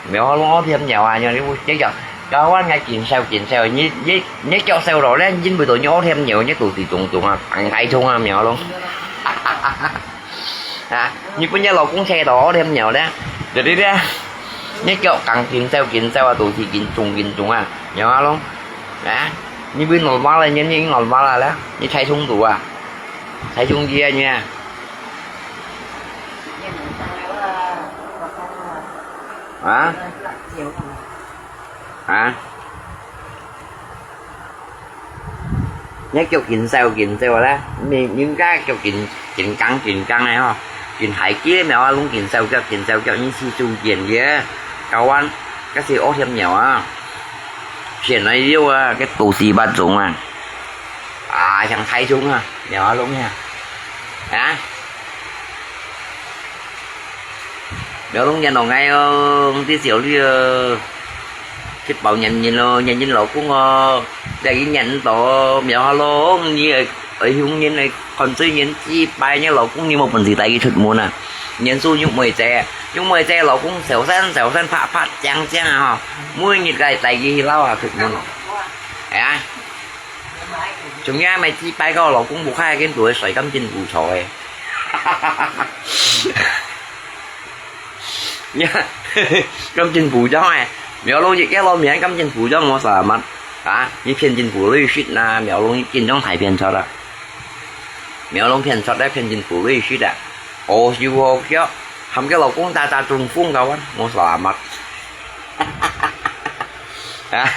苗下弄屙甜尿啊，你有這個，个灣个緊笑緊笑，你你你腳笑落咧，因為到你屙甜尿，你肚屎腫腫啊，硬大痛啊，苗下弄。啊，你分你老公踩到屙甜尿咧，對不對？你腳硬緊笑緊笑啊，肚屎緊腫緊腫啊，苗下弄。啊，你不normal了，你你normal了咧，你太衝突啊。 太衝擊啊你啊！啊？啊？你腳緊笑緊笑咧，你你家腳緊緊絳緊絳个吼，緊大機苗啊，弄緊笑腳緊笑腳，你係中間个，搞完，該係屙甜尿啊，先來尿啊，該肚屎發腫啊！ 啊，像大眾啊，苗下弄啊，啊？苗下弄人弄𠊎哦，你小綠哦，去包年人咯，年人老公哦，這一年到苗下弄，你愛愛用人來看最年幾擺，你老公你無本事帶佢出門啊？年數玉妹姐，玉妹姐老公小三小三拍拍正正啊，吼，每日該帶佢去撈下出門，哎呀！ 仲有啊，買幾擺个老公屋下緊做个水咁緊無錯个。呀，感政府長欸，苗龍一个老面感政府長，無selamat啊！你騙政府利息啊，苗龍一經常大騙出啊！苗龍騙出來騙政府利息啊！好笑好笑，喊个老公打打中風个啊，無selamat！啊！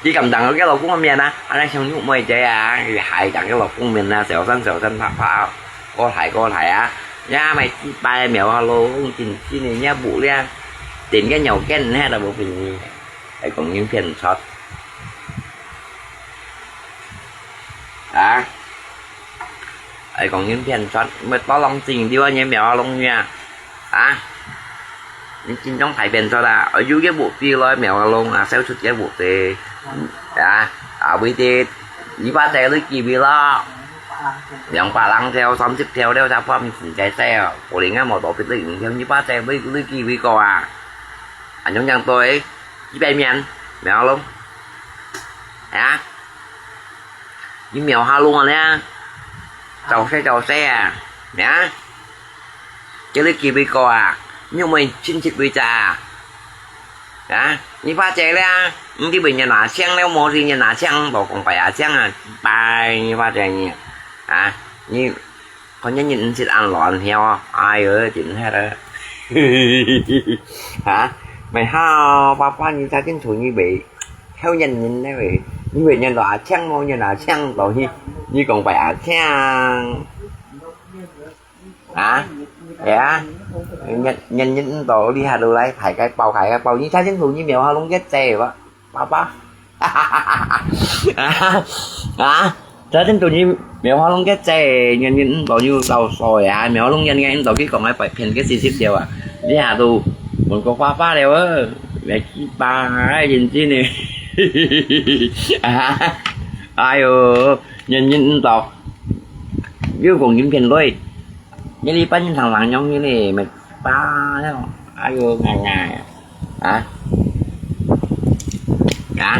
你敢當佢个老公个面啊？恁樣像玉妹姐啊，佢害當佢老公面啊，小聲小聲，啪啪，過來過來啊！呀，賣雞巴苗阿龍，真真个，若無咧，點个尿片，你還都無便宜，還講人騙出。啊？還講人騙出，乜多浪子，你話你苗阿龍呀？啊？ 你真正大騙出啊！有个屋子來苗阿龍啊，燒出个屋子啊，啊，為的，你把這裡機會咯，兩百零條、三十條了，才放你自家燒，可能啊，無多別个五條，你把這裡裡機會過啊，恁樣樣對，一百面，苗阿龍，啊，你苗阿龍啊咧，早些早些啊，啊。 叫你機會過啊，你有無親戚位置啊？啊，你發財了，你去問人阿強了，無去人阿強，無講拜阿強啊，拜你發財你啊，你看人人毋識恁亂曉啊，哎喲，真係啦，啊，咪好，爸爸你才清楚你袂，好人人呢喂，你問人阿強無人阿強，到你，你講拜阿強。 啊，係啊，人人人都厲害落來，大个包，大个包，你才清楚你苗阿龍个姐吧，爸爸。啊，啊，才清楚你苗阿龍个姐，人人都有到手啊，苗阿龍人人都去講个白騙个事實了啊，你下都問過爸爸了啊，來去吧，認真的。啊，哎喲，人人都 又講人騙來，你哩半日常常用你哩，乜巴了，哎喲，哎呀，啊，啊，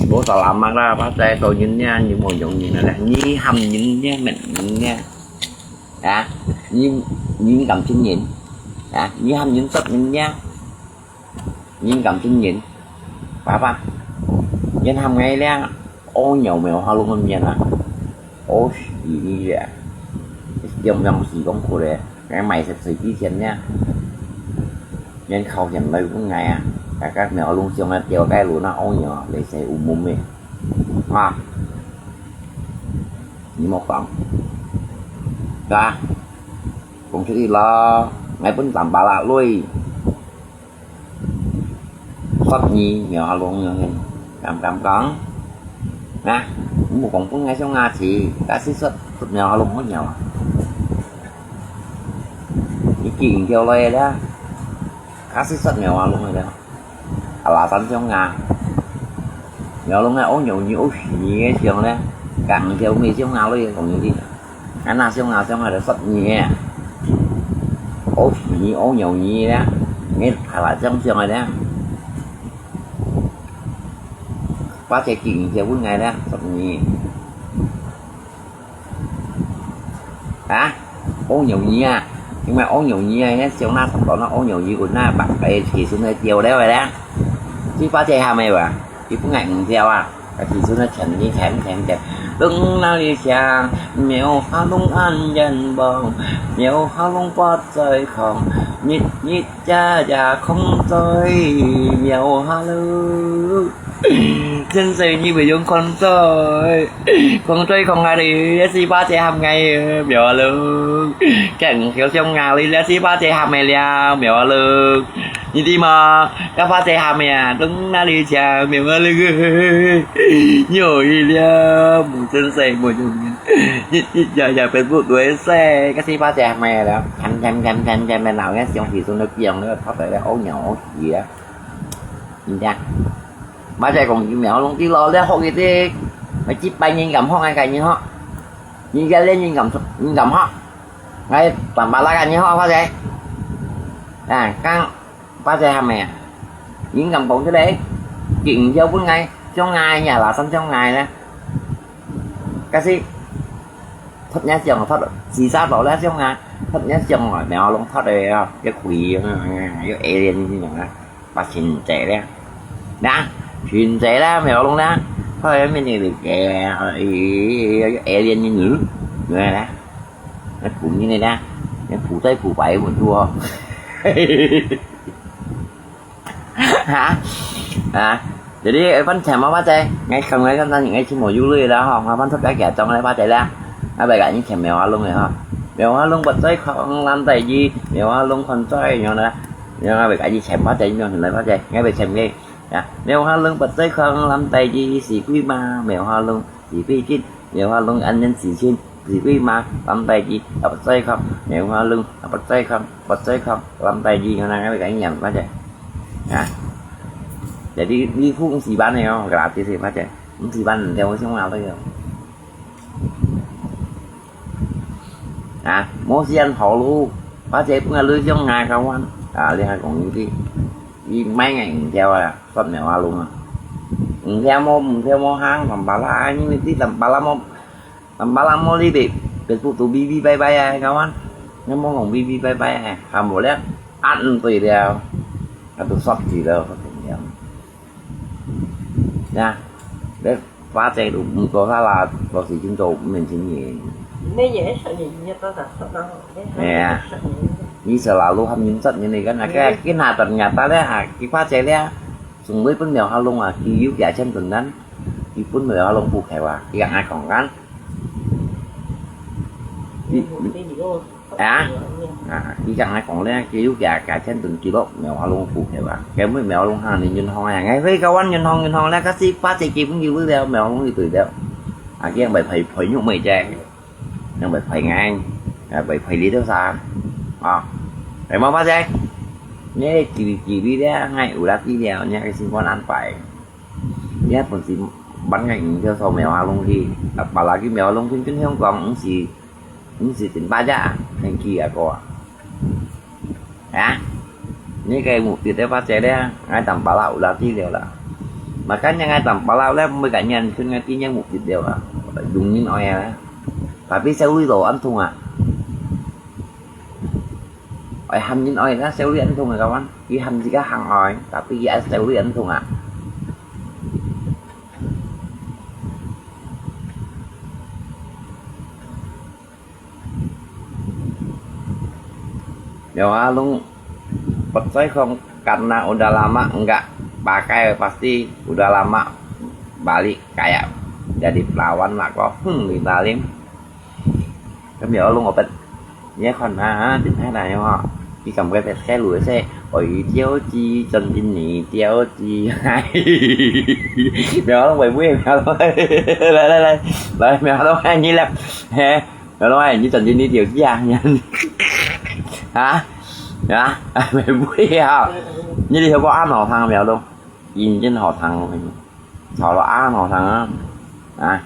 無selamat啦，發財到人呢，你無用人了啦，你喊人呢，問人呢，啊，你，你敢信人？啊，你喊人捉人呢？ 人敢信人？爸爸，人喊𠊎咧，屙尿苗阿龍个面啊，屙屎你咧，兩兩屎公褲咧，𠊎買食水之前咧，人靠前來分𠊎啊，大家苗阿龍上來吊該輪啊，屙尿啊，來洗烏濛濛，啊，你莫講，係吧？講出去咯，𠊎分三百啦鐳。 說你苗阿龍樣个，敢敢講？啊，你莫講分𠊎想牙齒，假使說苗阿龍好鳥啊！你見條來了，假使說苗阿龍了，啊，拉山想牙，苗阿龍个屙尿你屙屎你个想呢，敢條尾想牙來講你聽。 啊，那想啊想啊，就十二个，屙屎屙尿呢，你還來想想个呢？八隻金就分𠊎了，十二。啊？屙尿呢啊？因為屙尿呢啊，你想那十多那屙尿呢，有那白白个，其實那掉了个咧，七八隻還沒有啊？ 佢本來毋跳啊，佢就那全力全全的。等那裡想，苗阿龍恁冤枉，苗阿龍不在空，日日夜夜空嘴苗阿龍。真係你會用空嘴，空嘴空啊你，這是八戒喊𠊎苗阿龍。更小想啊你，這是八戒喊𠊎了苗阿龍。 你知無？該八戒喊咩啊？等那裡想，苗阿龍，你好去了，無真實，無用面。日日夜夜Facebook來說，該是八戒喊咩了？喊喊喊喊喊，鬧个像皮孫都變了，拍在那屙尿屙屎啊！你聽，八戒講佢苗阿龍知咯，你學佢啲，咪幾百年咁學个概念學，你个連人敢，人敢學，𠊎辦法啦，你學八戒。啊，講 八戒喊咩啊？人敢講出來？佢毋曉分𠊎，像𠊎呀，拉山像𠊎呢。假使脫若相，脫自殺落若相啊，脫若相啊，苗龍脫个啊，个鬼啊，有alien个啊，把神仔咧，那神仔咧，苗龍咧，脫个面个个，有alien个女，有咧，那古人个咧，那古代古白文度哦。哈？啊，jadi, eh, pan chém mau pa che, ngai khang ngai kan ngai chém mau yului la ho, ngai pan thot ka kia chong le pa che la. Ngai bai ka ni chém mèo ha lung le ho. Mèo ha lung bật dây không làm tay gì, mèo ha lung còn dây nhau nè. Ngai bai ka ni chém pa che, nhau lai pa che, ngai bai chém ngai. Ya, mèo ha lung bật dây không làm tay gì, xì quy ma, mèo ha lung, xì quy chít, mèo ha lung ăn nhân xì chít. Vì quy mà, làm tay gì, à, bắt dây không, mèo ha lung, à, bắt dây không, bắt dây không, làm tay gì, nó đang cái nhầm phát vậy. Hả? Jadi, đi khu cũng xì bán này không, gratis thì phát vậy. Cũng xì bán theo cái sống nào thôi. Hả? Mua xiên hổ lu, phát vậy cũng là lưới giống ngài không anh. À, liên hai cũng như đi. Đi mấy ngày cũng theo à, phát mèo ha lung à. Cũng theo mua, cũng theo mua hàng, tầm bà la, anh như đi tầm bà la mua. Tăm pala mo li bê, bê puk tu bi bi bai bai ai, kawan. Nang mo ngong bi bi bai bai ai, ham bo liak, an tui liao, atu sot ti liao, liao. Ya, bê pa che tu, mko sa la, lo si jin to, men chin yin. Ni sa la lu ham yin sat ni ni kan, ake, kin ha tan nya ta le, ha, ki pa che le, sung lui pun miao ha lung a, ki yu kia chen tun nan, ki pun miao ha lung pu khai wa, ki ang ai kong kan. Hả? À, chỉ cần ai còn lẽ kêu cả cả trên tuần ký lộc mèo hoa lông phủ kẹo à. Cái mới mèo lông hàng thì nhìn hông à. Ngày với các anh nhìn hông, nhìn hông lẽ các sĩ phát thì kịp cũng như với leo mèo lông như tùy leo. À, cái phải phải phải nhục mày che. Nhưng phải phải ngay. À, phải phải lý đâu xa. À. Phải mau phát che. Nhé chỉ chỉ đi lẽ ngay ủ lát đi leo nhé cái sinh con ăn phải. Nhé phần gì bắn ngay theo sau mèo hoa lông thì. Tập bảo là cái mèo lông kinh kinh hiông còn cũng gì. Ung si tin pa ja, hèn ki a ko a. Ha? Ni kai mục đích de pa che de, ngai tam pa lau la ti liao la. Makanya ngai tam pa lau le, mui ka nyan khun ngai ti nyang mục đích liao la. Dung min oi a. Tapi sau lui lo an thung a. Oi ham min oi la, sau lui an thung a kawan. Ki ham si ka hang oi, tapi ki a sau lui an thung a. Mèo ha lung petsai khong karena udah lama enggak pakai pasti udah lama balik kayak jadi perawan lah kok. Hmm, di Bali. Kan mèo ha lung opet. Nhé kon ha, ha, tin hai nai ho. Ki kam ke pet kai lu se. Oi, tiao ji, chân tin ni, tiao ji. Mèo ha lung bai bui, mèo ha lung. Lai, lai, lai. Lai, mèo ha lung hai ni lep. He. Mèo lông ai, nhi chọn nhi đi tiểu chi à? Hả? Hả? Mày vui hả? Nhi đi theo có ăn họ thằng mèo luôn. Nhìn trên họ thằng. Họ là ăn họ thằng á. À.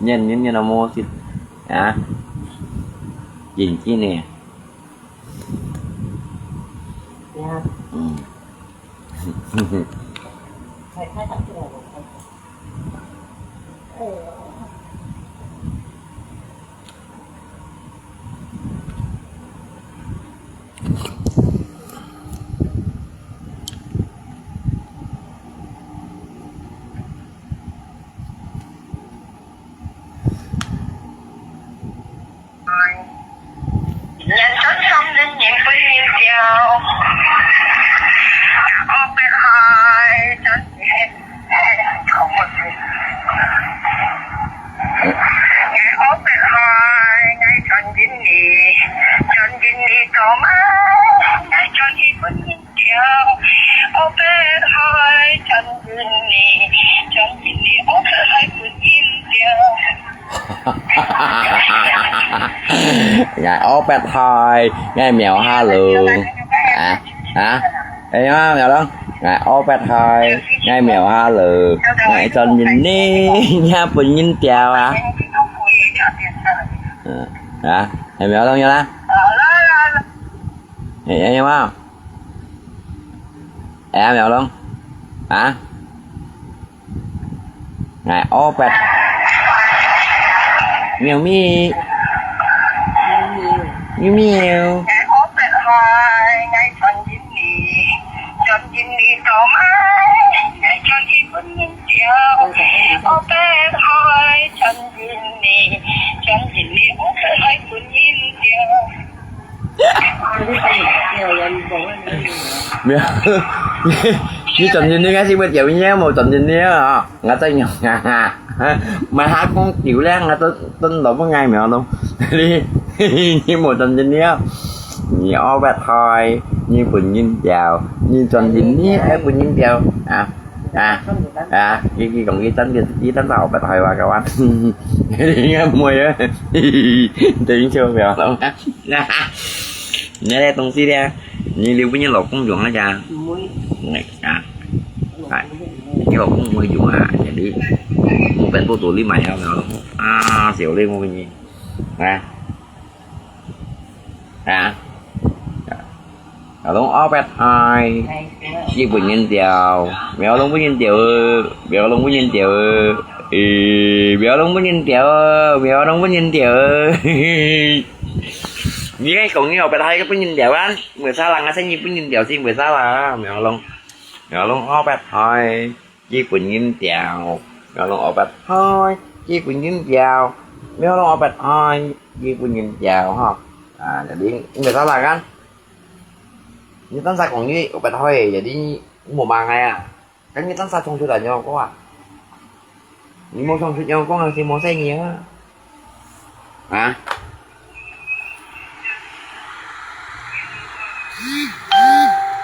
Nhìn, nhìn, nhìn nó mua xịt. Hả? Nhìn chi nè. Ừ. Nhân dân sông lên những với niềm kiêu. Ôm bên hai, chân không một gì. Ngày ôm bên hai, ngày chân dính đi. Chân dính đi, tô mai, ngày chân đi, quên đi. Ngài ôp bẹt hơi, ngài mèo ha lường. Hả? Hả? Ê, má, mèo đó. Ngài ôp bẹt hơi, ngài mèo ha lường. Ngài cho nhìn đi, nha, pun nhìn chào à. Hả? Ê, mèo đó nha. Ê, ê, má. Ê, mèo đó. Hả? 哎，哦，不，喵咪，喵喵。沒有，你轉身你還是會掉音啊，無轉身你啊，𠊎在用啊，哈哈，買下講丟咧，𠊎都都老不愛苗咯，你你無轉身你啊，你哦不開，你本音掉，你轉身你還本音掉啊。 啊，啊，佢佢講佢真个，佢真个好白話个話，應該毋會啊，等於笑不了了。你那東西呢？你留分你老公用那家？毋會。啊，啊，你老公毋會用啊？你，我本多多你買了了，啊，小妹我给你，啊。 啊，啊，攏哦不開，係分人掉，苗攏分人掉，苗攏分人掉，誒，苗攏分人掉，苗攏分人掉。你愛講你哦不開个分人掉啊，為啥人啊，生意分人掉先為啥啦，苗攏，苗攏哦不開。 佢本音掉，苗龍阿伯開，佢本音掉，苗龍阿伯開，佢本音掉，吼。啊，jadi，你tak salah kan？你tak salah講佢阿伯開，jadi無麼个啊。Kan你tak salah講出來樣講啊。你無講出樣講，係無細義啊。 啊？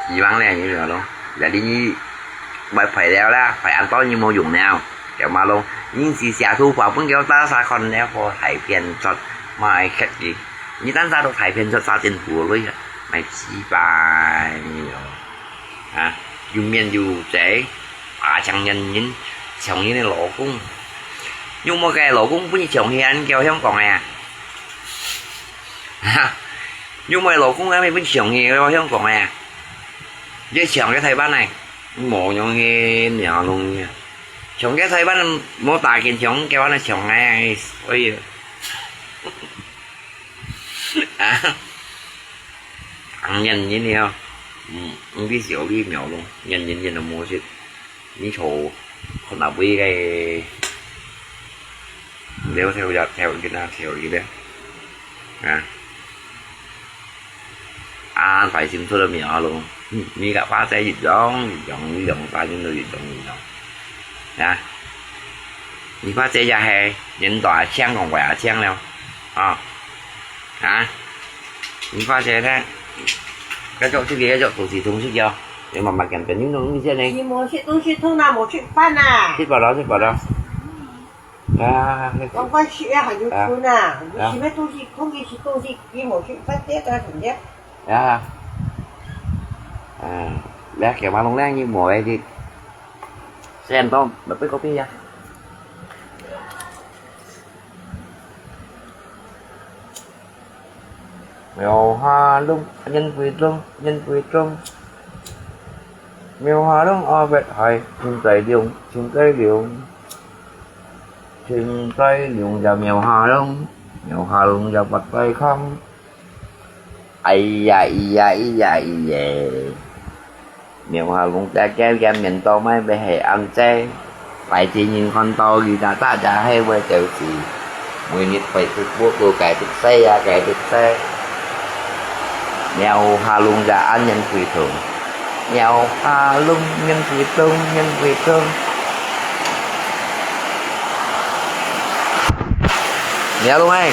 希望咧，你曉得咯。Jadi，你買牌了啦，牌恁多你無用了，叫麼咯？你是寫圖畫分佢打晒看了，好大片出，買客个。你單晒都大片出，晒政府个鐳啊，買幾百，你曉得咯。 啊，又面又濟，啊，像人人，像人个老公。有無个老公分你像現叫香港个啊？哈，有無个老公啊，分你像現叫香港个啊？你像个台灣个，無用个，哪容易啊？像个台灣無打緊像，叫安尼像个，所以。 啊，當然人了，嗯，毋知小李苗咯，人人人都無識，你坐看哪位个，了跳一跳一啦，跳一啦，啊，啊，大心出了苗咯，嗯，你个花仔一樣一樣一樣，大心都一樣一樣，啊，你花仔也係人大青講話也青了，啊。 啊，你發財咧，該種這個該種東西東西哦，你慢慢跟跟，你弄一些呢。你無食東西，通常無食飯啊。食飽了，食飽了。啊，那個，光光食啊，還有困啊。啊。你食麼東西，空氣食東西，你無食飯，跌到什麼？啊。啊，來，給馬龍亮一摸的，先到，那杯咖啡呀。 廟下龍，人歸東，人歸東。廟下龍，阿伯海，清在龍，清在龍。清在龍呀廟下龍，廟下龍呀佛在空。哎呀，咿呀，咿呀，咿耶。 廟下龍姐姐个面都賣个係恁濟，拜天人看到佢大大家係會走時，每日會直播个該直西啊，該直西。廟下龍姐恁人歸東，廟下龍人歸東，人歸東。廟下龍哎，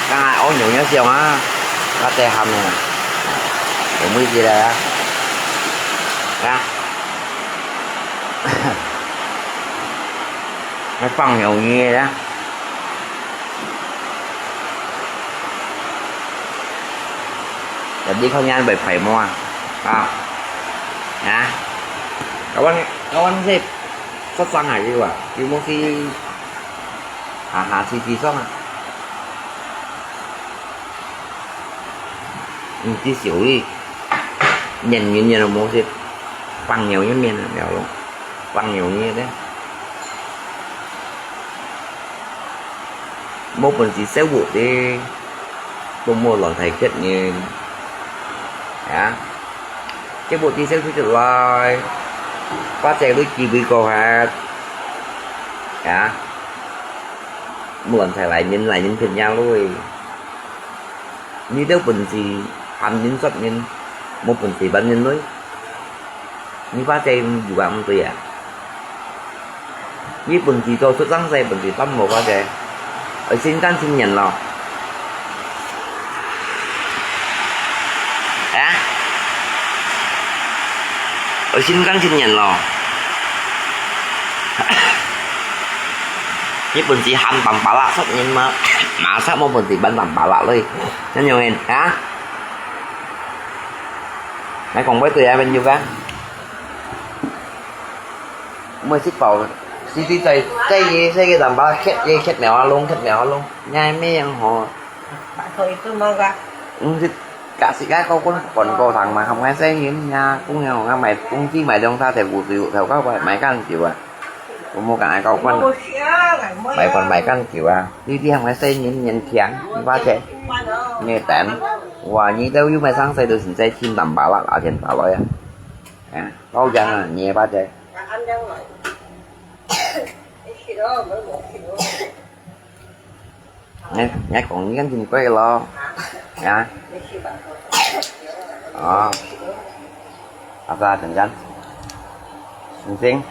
剛才我牛牛想啊。 我在喊呢，有味道了啊！啊，還放牛呢啦！你看人會排無啊？啊，啊，kawan kawan sih，susah aja wa，有冇sih？哈哈，sih sih susah啊！ 毋知小李，年年年都無食。放牛个面啊，了咯，放牛个咧，無本事收屋个，都無亂大缺人啊！這屋地收出出來，把這類機會過下啊！無亂大來人來人騙呀咯！你兜本事喊人說人，無本事還人類。 你花姐有話毋對啊？你本事做出生世本事都無花姐，愛心甘情願咯。啊？愛心甘情願咯。你本事喊當巴拉出人嘛，馬上無本事扮當巴拉嘞，恁樣个啊？ 來講，我對啊，朋友啊，每食飽，時時在在這這个南巴歇這歇苗啊弄，歇苗啊弄，你還沒有吼？Bakso itu mau ka? 嗯，是假使个高官管高堂嘛，含个細人呀，公羊啊，買公鸡买兩大條，五十五條，高買買干酒啊。 我無敢愛交關啊，買飯買間酒啊，你知係咪細人年輕，你花姐，你等，哇，你都又買生細都成細天南巴啦，阿天打來啊，啊，包養啊，你花姐。 𠊎，𠊎講你緊真乖咯。啊？哦。Apa, Tengkan? Sing-sing?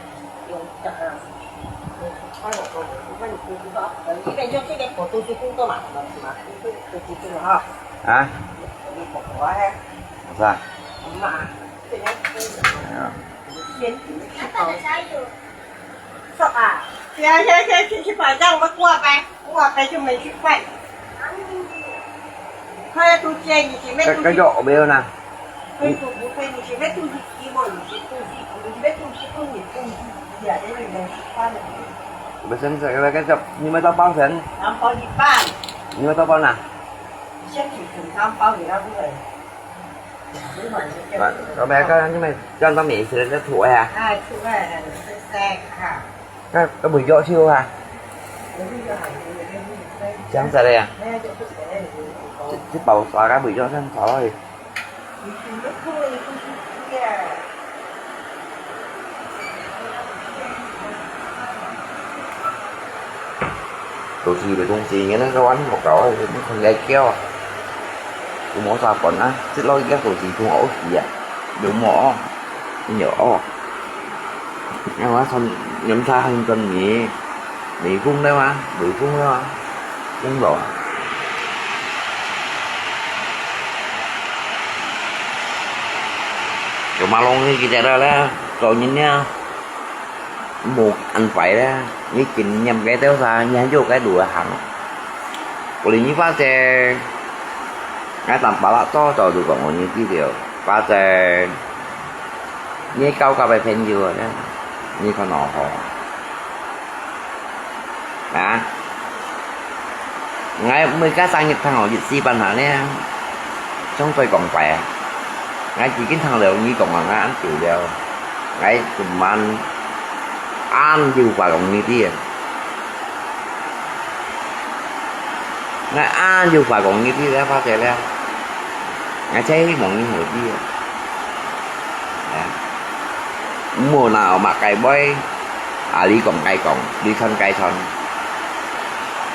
Ha? Apa? Ya. 熟啊！去，去，去，去把肉焖過來，過來就沒去飯。佢都煎，你前面都，該，該肉沒有呢？佢都不會，你前面都是雞肉，你是都是，你前面都是都是都是，呀，這個沒有吃飯的。不是，這個，該肉，你們都包成？咱包一半。你們都包哪？先去煮湯包給他們。 Rồi, rồi bé có nhưng mà cho tao Mỹ sẽ nó thua hả? Có, có buổi gió siêu hả? Chẳng sao đây à? Chứ, chứ bảo xóa cái buổi gió xem xóa rồi. 都係个東西，你那個碗好搞啊，你看來叫啊。有無啥管啊？這老人家都係同我屋企啊，有無哦？有哦。那我穿飲茶很跟你，你講的嗎？你講的嗎？講了啊。有馬龍那幾隻的咧，找人家。 無恁壞咧，你經驗个兜儕，你還有个路行。Uli你發覺，𠊎當巴拉早早就講過你知了，發覺你交交个朋友啊，你看好好。啊？ 𠊎每個生日聽好一時半下呢，像在講白啊。𠊎已經聽了你講啊，𠊎恁久了，𠊎今晚恁有話講你知啊。𠊎恁有話講你知了，發覺了。 𠊎就希望你好啲啊。啊，毋好拿我罵該背，啊，你講該講，你穿該穿。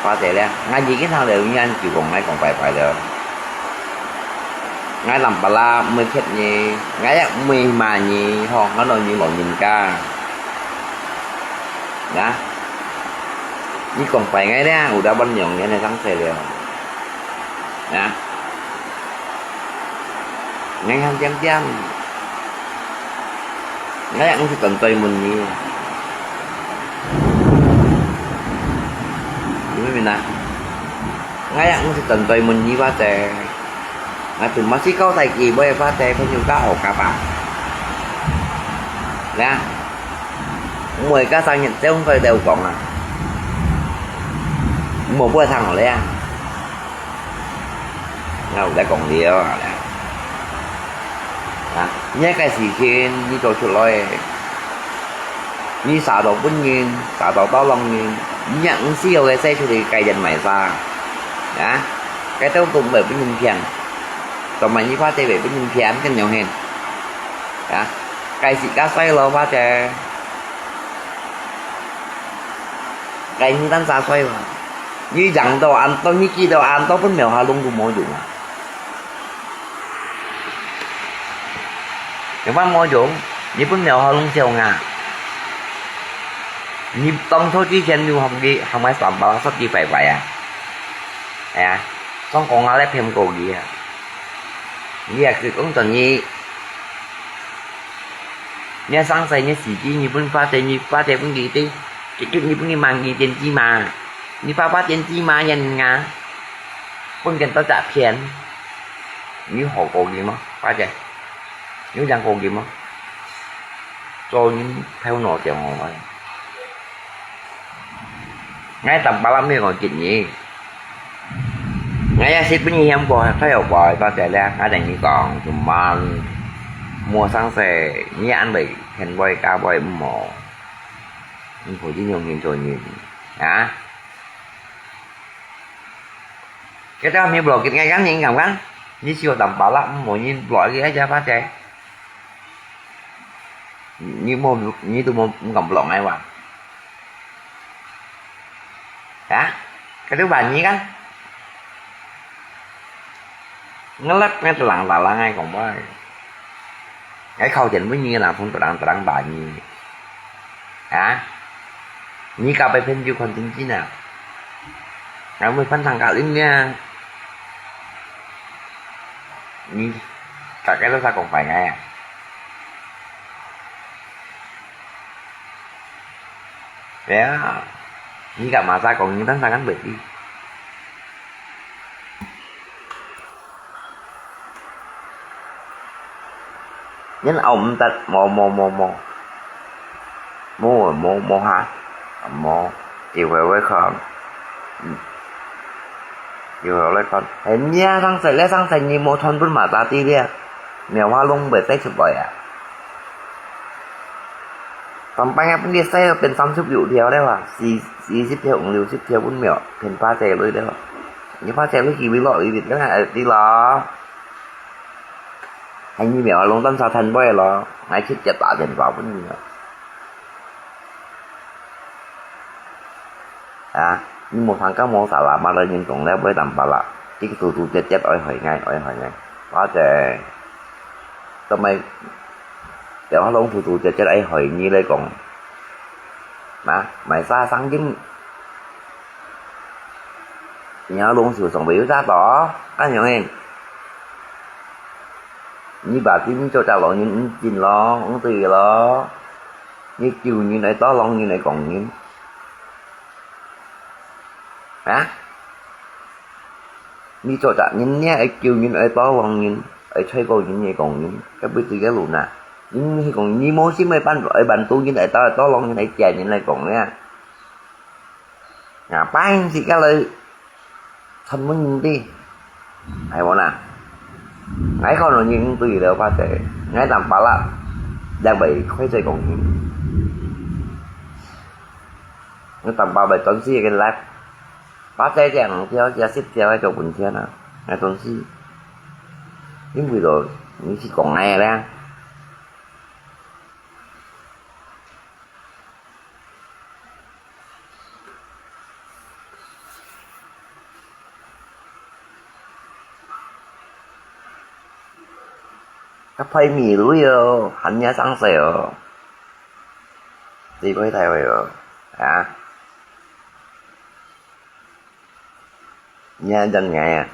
或者咧，𠊎已經聽到有人就講𠊎講拜拜了。𠊎南巴拉毋會騙你，𠊎也毋會罵你，吼，𠊎老人老人家。啊，你講拜𠊎咧，有得分兩年个生死了。 啊，𠊎還恬恬，𠊎也毋係針對問你，你明白啊？𠊎也毋係針對問你，或者，𠊎全部係交代佢，會或者朋友較好夾啊。啊，每個生日都會了講啊，無不會聽好咧啊。 𠊎有在講了啊。啊，你該事情你做出來，你殺到本人，殺到刀郎人，你也毋需要个使出去个人買啥，啊，該兜都毋會分人騙，做麼你花姐會分人騙，恁樣形，啊，該時間衰咯，花姐，該你單啥衰嘛？你養到恁多，你記到恁多，分廟下弄都無用啊！ 有麼無用？你分廟下弄笑啊！你當初之前有學佢，學買三百六十幾拜拜啊？哎呀，總講啊，來騙過佢啊！你也係講真你，你生死你自己，你分花姐，你花姐分佢的，結局你分佢mang佢點子嘛，你爸爸點子嘛，人啊，分佢多隻騙，你好過佢嗎？花姐？ 有樣過緊無？做人頭腦正好來。𠊎當巴拉咩講緊你，𠊎也識分你嫌過，太有過，多謝了。𠊎同你講，做麼無生事，你安慰，天會家會毋好，你可以用心做人啊。 Kita mi blok git ngai kan, ni kan kan? Ni siu tam pala, mo ni blok git aja pakai. Ni mo, ni tu mo ngam blok ngai wa. Ha? Kadu ba ni kan? Ngelak ngai telang talang ngai kong boy. Ngai khâu tiền với nhi là phun tlang tlang ba nhi. Hả? Nhi ka pai phen ju kon tin chi na. Ngai mui phan thang ka lim nia. Nhi ka cái đó sao còn phải ngai à? Nhi ka mà sao còn những tháng sao ngắn bệt đi. Nhân ông tật mò mò mò mò. Mò mò mò hả? Mò. Yêu về với con. Yêu về với con. Hãy nhớ thằng sợi lẽ thằng sợi nhị mô thon bún mà ta ti lia. Mèo hoa lông bởi tết sụp bỏi à. ตอนไปไงเพิ่นได้ใส่เป็นสามสิบอยู่เดียวได้ว่ะ สี่ สี่สิบเที่ยว หกสิบเที่ยว พุ่นแหมว เพิ่นพาใจเลยได้ว่ะ นี่พาใจเลยกี่วิเลาะอีวิตก็ได้ เออ ดีหรอ ให้มีแหมวลงต้นซาทันบ่อยหรอ ไงคิดจะตาเปลี่ยนเปล่าพุ่นนี่ อ่ะ นี่หมดทางเก้าโมงสาระมาเลยยินตรงแล้วบ่ได้ตามปาละ ที่ตูตูเจ็ดเจ็ดอ้อยหอยไง อ้อยหอยไง ว่าแต่ ทำไม แต่ว่าลงถูๆ จะจะได้หอยนี้เลยกอง นะ หมายซ่าสั่งกิน เนี่ยลงสู่ส่งไปอยู่ซาต่อ กันอย่างเอง นี่บาทที่มีโจจ่าหลองยินกินหรอต้องตีหรอ นี่กิวยินไอ้ต้อลองยินไอ้กองยิน นะ 你做責任呢，愛救人，愛保護人，愛照顧人个工人，該不止个路呐。你係講你無心愛辦，愛辦到人，愛到，到人，愛借人來講呢。啊，辦事个來，參問人哋，係無啦？𠊎可能認對了，或者𠊎當巴拉，也袂開嘴講人。𠊎當巴拉會專心个來。 八隻隻，五條隻，十條个做分錢啊，𠊎當時。因為咯，你是講𠊎个咧。佢派米鐳哦，還也生事哦，這個大會哦，啊。 你還真愛啊！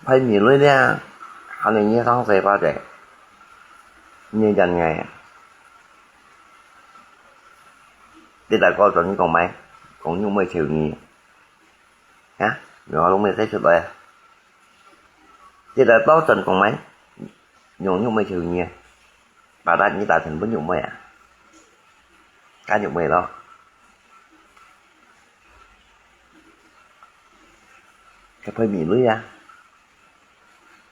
派米鐳了，還有你上西瓜仔，你還真愛啊！這大哥同你講咩？講玉妹求你。啊？你話攏無使出來啊？ 這个到真講咩？用玉妹求你啊？把他你打成分玉妹啊？加玉妹咯。該配米類啊？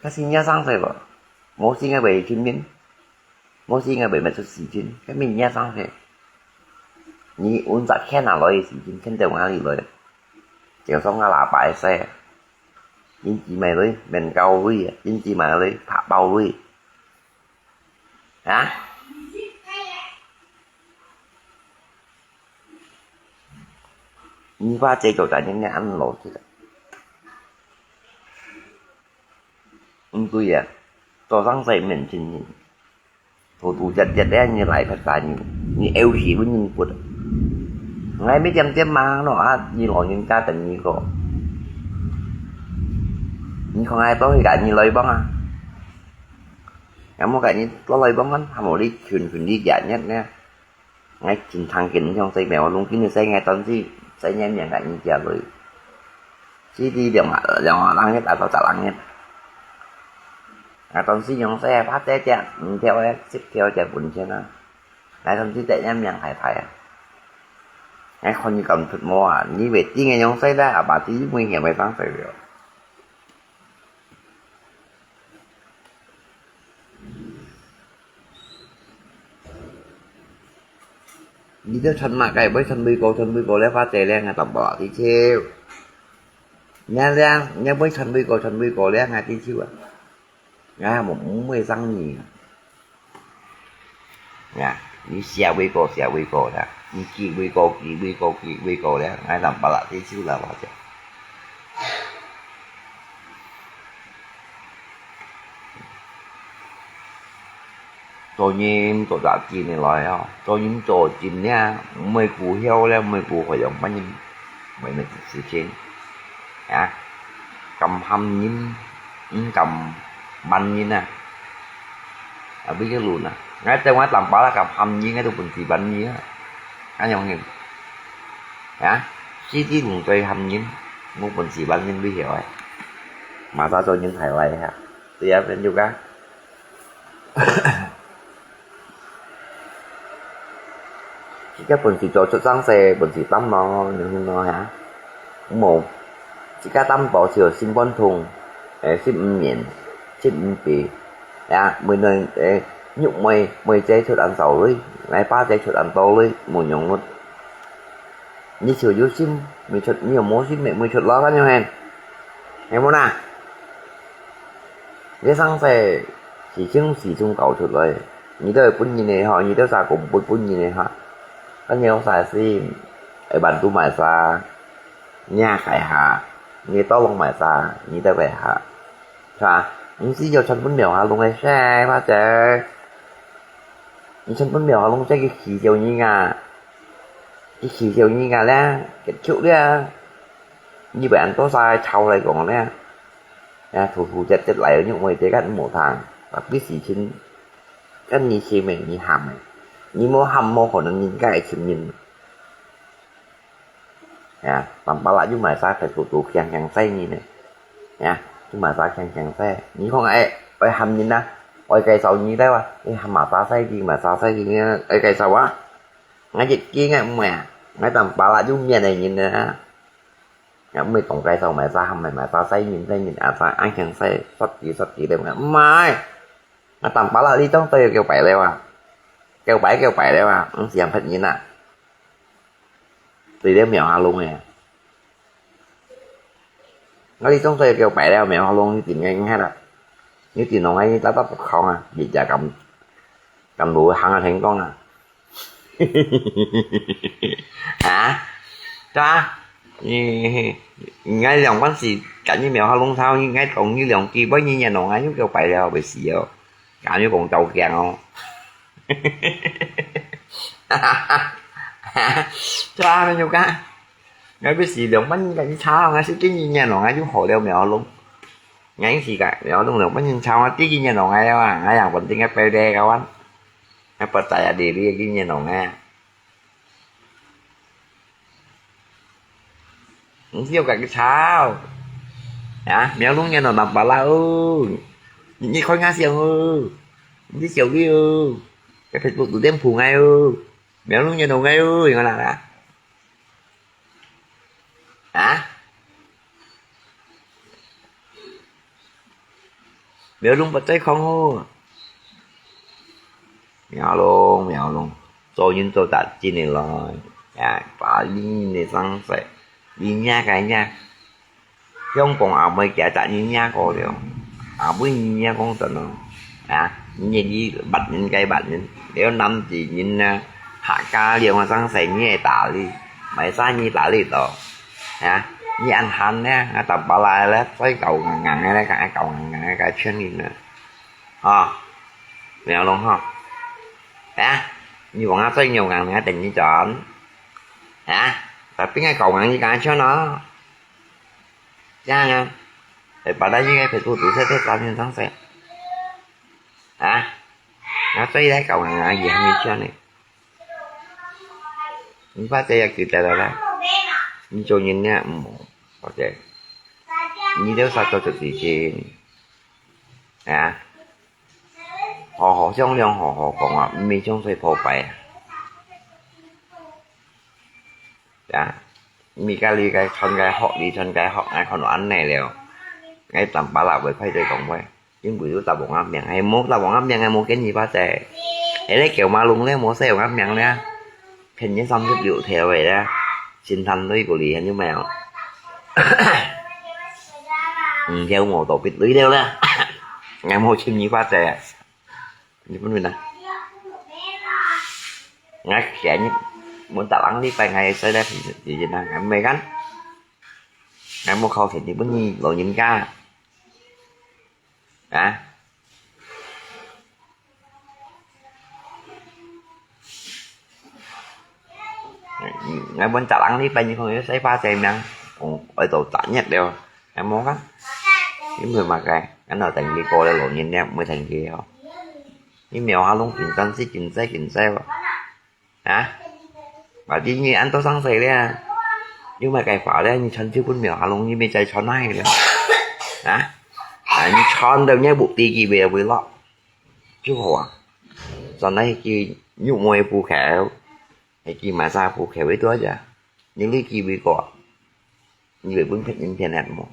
該新年上水無？無事𠊎會尋人，無事𠊎會賣出時間，該明年上去。你搵隻錢拿來个時間，錢在哪裡來？就算𠊎喇叭个事，銀紙買來，面交鐳啊，銀紙買來，拍包鐳。啊？你把這做大人个恁老實啊？毋對啊，做生事面前人， 突突跌跌个，你來別打你，你有時分人撥。𠊎乜點點嘛，喏啊，你老人家等你个。你看𠊎到時間你來幫啊？𠊎無間你到來幫啊，還無你群群你日日呢。 𠊎真聽見你講細苗，攏今日細𠊎當時細年命个人家來，四至兩兩兩人月，啊到十人月。𠊎當時用細个八隻隻，五條个、十條隻本錢啊。𠊎當時細年命大大啊。𠊎看你敢出無啊？你會知𠊎用細个，阿爸知有危險會放手了。 你兜傳麼个？會傳偉哥，傳偉哥了，發財了，𠊎當包你笑。你這，你會傳偉哥，傳偉哥了，𠊎知笑啊。𠊎還無，毋會生你啊。呀，你寫偉哥，寫偉哥啦，你寄偉哥，寄偉哥，寄偉哥了，𠊎當包你笑啦，發財。 做人做得真个來哦，做人做真个，毋會顧後了，毋會顧後樣，反正毋會事情啊。敢喊人，毋敢慢人啊。啊，比如論啊，𠊎在𠊎當巴拉敢喊人，𠊎都本事慢人啊。恁樣形啊，四肢攏在喊人，無本事慢人比曉誒。馬上做人太壞啊，對啊，朋友啊。 自家本事做出生事，本事擔咯，你聽咯哈？無，自家擔保就心肝痛，誒，十五年，十五倍，呀，每年，誒，肉妹，妹姐出恁少鐳，𠊎爸姐出恁多鐳，無用咯。你就有心，會出，你又無心，會，會出咯，恁樣嘿，係無啦？ 這生事，時常時常搞出來，你兜本人个吼，你兜儕講本本人个哈，恁樣儕係，會辦都買啥，你也該下，你兜攏買啥，你兜該下，係吧？毋係要全部苗下攏个晒，或者，你全部苗下攏个去取笑你啊，去取笑你啊咧，結束咧，你會恁多儕吵來講咧。 啊，突突跌跌來，你會這个無聽，tapi事情，該你心个，你喊个，你無喊，無可能人家會尋人。啊，當巴拉又買啥，大肚肚強強細人呢？啊，又買啥強強細？你看，誒，愛喊人啊，愛介紹你兜啊，你喊麼儕細个，麼儕細个，愛介紹啊？𠊎一見啊，毋會啊，𠊎當巴拉又面个人啊。 也毋會講介紹買啥，喊買買啥，細人細人，啊，啥，恁樣細，煞機煞機个，毋係。啊，當巴拉你當都要叫拜了啊，叫拜叫拜了啊，毋係騙人啊。對了，苗下弄个。啊，你當都要叫拜了，苗下弄，你點樣看啊？你點弄啊，你打打不空啊，你家敢，敢路行啊，天光啊？ 啊？對啊，你，𠊎兩半時，今日苗下弄透，𠊎講你兩句，不然你也弄啊，又叫拜了，會死哦。今日講到驚哦。對啊，沒有講。𠊎不是兩半日，你吵，𠊎是今日也弄啊，又好了苗下弄。 𠊎應時間，然後弄了，本人吵啊，知佢年老个啊，𠊎也穩定个背背个啊，𠊎不在啊，弟弟佢年老个。毋係有甲佢吵。啊，苗龍年老南巴拉哦，你看𠊎笑哦，你笑佢哦，該Facebook都點鋪𠊎哦，苗龍年老个哦，你看哪啦？啊？苗龍不再講好。苗龍，苗龍，做人做得真个來，啊，把你个生死，你惹个惹，香港阿妹佢搭你惹過了，阿妹你惹講真哦，啊，你你罵人該罵人，了男仔人啊，客家兩个生死你會打你，買衫你打你到，啊，你恁閒呢，啊，打巴拉咧，再搞硬硬个咧，搞硬硬个該圈人啊。 哦，苗龍吼。啊，你往下再扭硬，你還等你轉。啊，tapi ngai kau ngang你敢穿哦。這樣啊，哎，把他應該陪度讀冊在三年上學。啊，那最來搞硬硬也還沒穿呢。你把這也記得了啦。你做人呢，嗯，OK。你都殺到自己去。 啊，好好商量，好好講啊，毋係像在破壞啊。啊，你家己該穿該學，你穿該學，𠊎看到恁呢了，𠊎當巴拉會快點講話，因為有打王阿明，係無打王阿明，𠊎無見你把仔，係咧叫馬龍咧，無使王阿明咧。 便宜三十六條个啦，先談對過嚟，有沒有？嗯，條無到別類了啦。𠊎無尋你發財啊，你分分啊。𠊎今日，mun tak lang禮拜，𠊎使來陪你，你，你，你，你，你，你，你，無靠錢，你分你老人家。 啊？𠊎分tak lang禮拜，你看有使花錢命，哦，愛到十日了，還無啊？你問麼个？俺老等佢過了老年了，毋會等佢哦。你苗下攏緊張死，緊使，緊使哦。 啊？Berarti你恁多生死了，有麼个法了？你穿就分苗下攏，你毋使再穿哪去了。啊？啊，你穿到你目的佢會會落，就好啊。穿哪去肉妹布口，係去買衫布口會多隻，你力佢會過，你會分別人騙人無？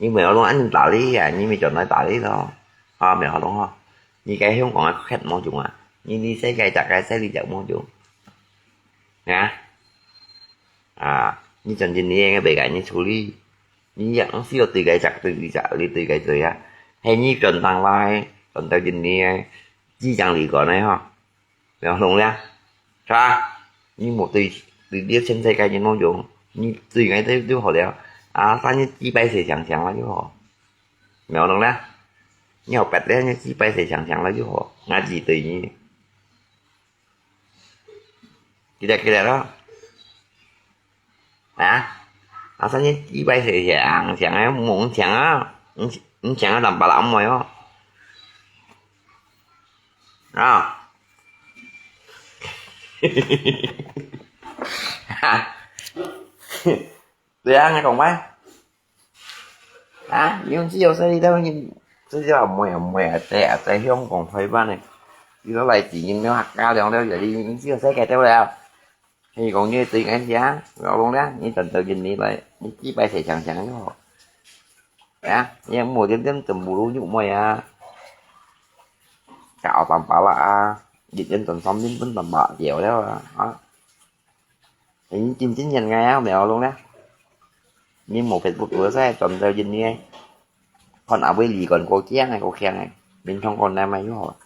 你苗龍恁打你啊，你咪轉來打你咯。啊，苗龍吼，你該香港个缺無用啊，你，你世界大概世界就無用。啊？啊，你轉進你个袂該你處理，你樣需要對該隻對該隻，你對該對啊，係你轉上來，轉到進你个，只講你講个吼。 苗龍呀，是吧？你莫對，對這全世界人無用，你對𠊎兜就好了。啊，三日幾擺洗淨淨了就好。苗龍呀，你好白了，你幾擺洗淨淨了就好。𠊎只對你。記得，記得咯。 啊？啊，三日幾擺洗淨淨啊，無淨啊，毋，毋淨啊，兩百六毋會哦。啊。對啊，你講吧。啊，你用自由生理都，你，這就毋會，毋會啊，在啊，在香港開辦呢，你都來經營了，客家了，了，你，你自由世界對不對啊？ 你講你對𠊎聽，我講咧，你等到印尼來，你幾擺洗淨淨就好。啊，你莫點點全部都肉妹啊，搞淡薄啦啊，一人轉三दिन分淡薄掉了啊，啊。你真正人个啊，苗龍咧，你無Facebook無使轉到印尼，看阿會離開過強个，過強个，平常講那麼就好。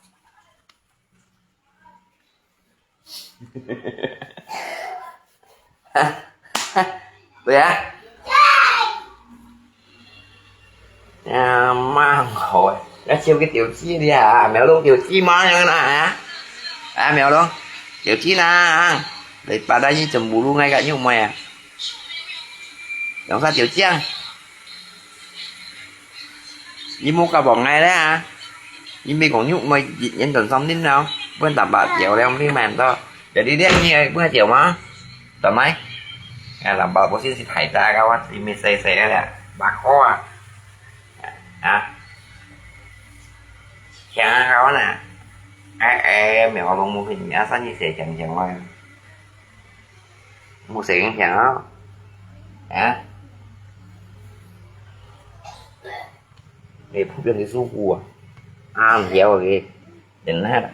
對啊。啊，蠻好啊，要笑个丟棄了啊，苗龍丟棄嘛，樣啦啊，啊，苗龍，丟棄啦啊，你把它一整步路那個又沒啊，用啥丟棄啊？ 你莫搞忘𠊎咧啊！你莫講肉妹一年賺三千了，分大把條了，你買毋到。Jadi咧，你愛分條嗎？做咩？啊，兩百五十是太大个，我只買細細个啦，八箍啊。啊？強啊，我呢？哎哎，苗龍無分你啊，算你細強強啊。 Mùa sớm chẳng hả? Hả? 你普遍个舒服啊，啊，了个，真好了。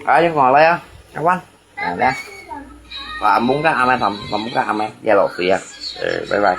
啊，你过来啊，阿万，啊，来，啊，蒙个阿妹，蒙个阿妹，也老师啊，呃，拜拜。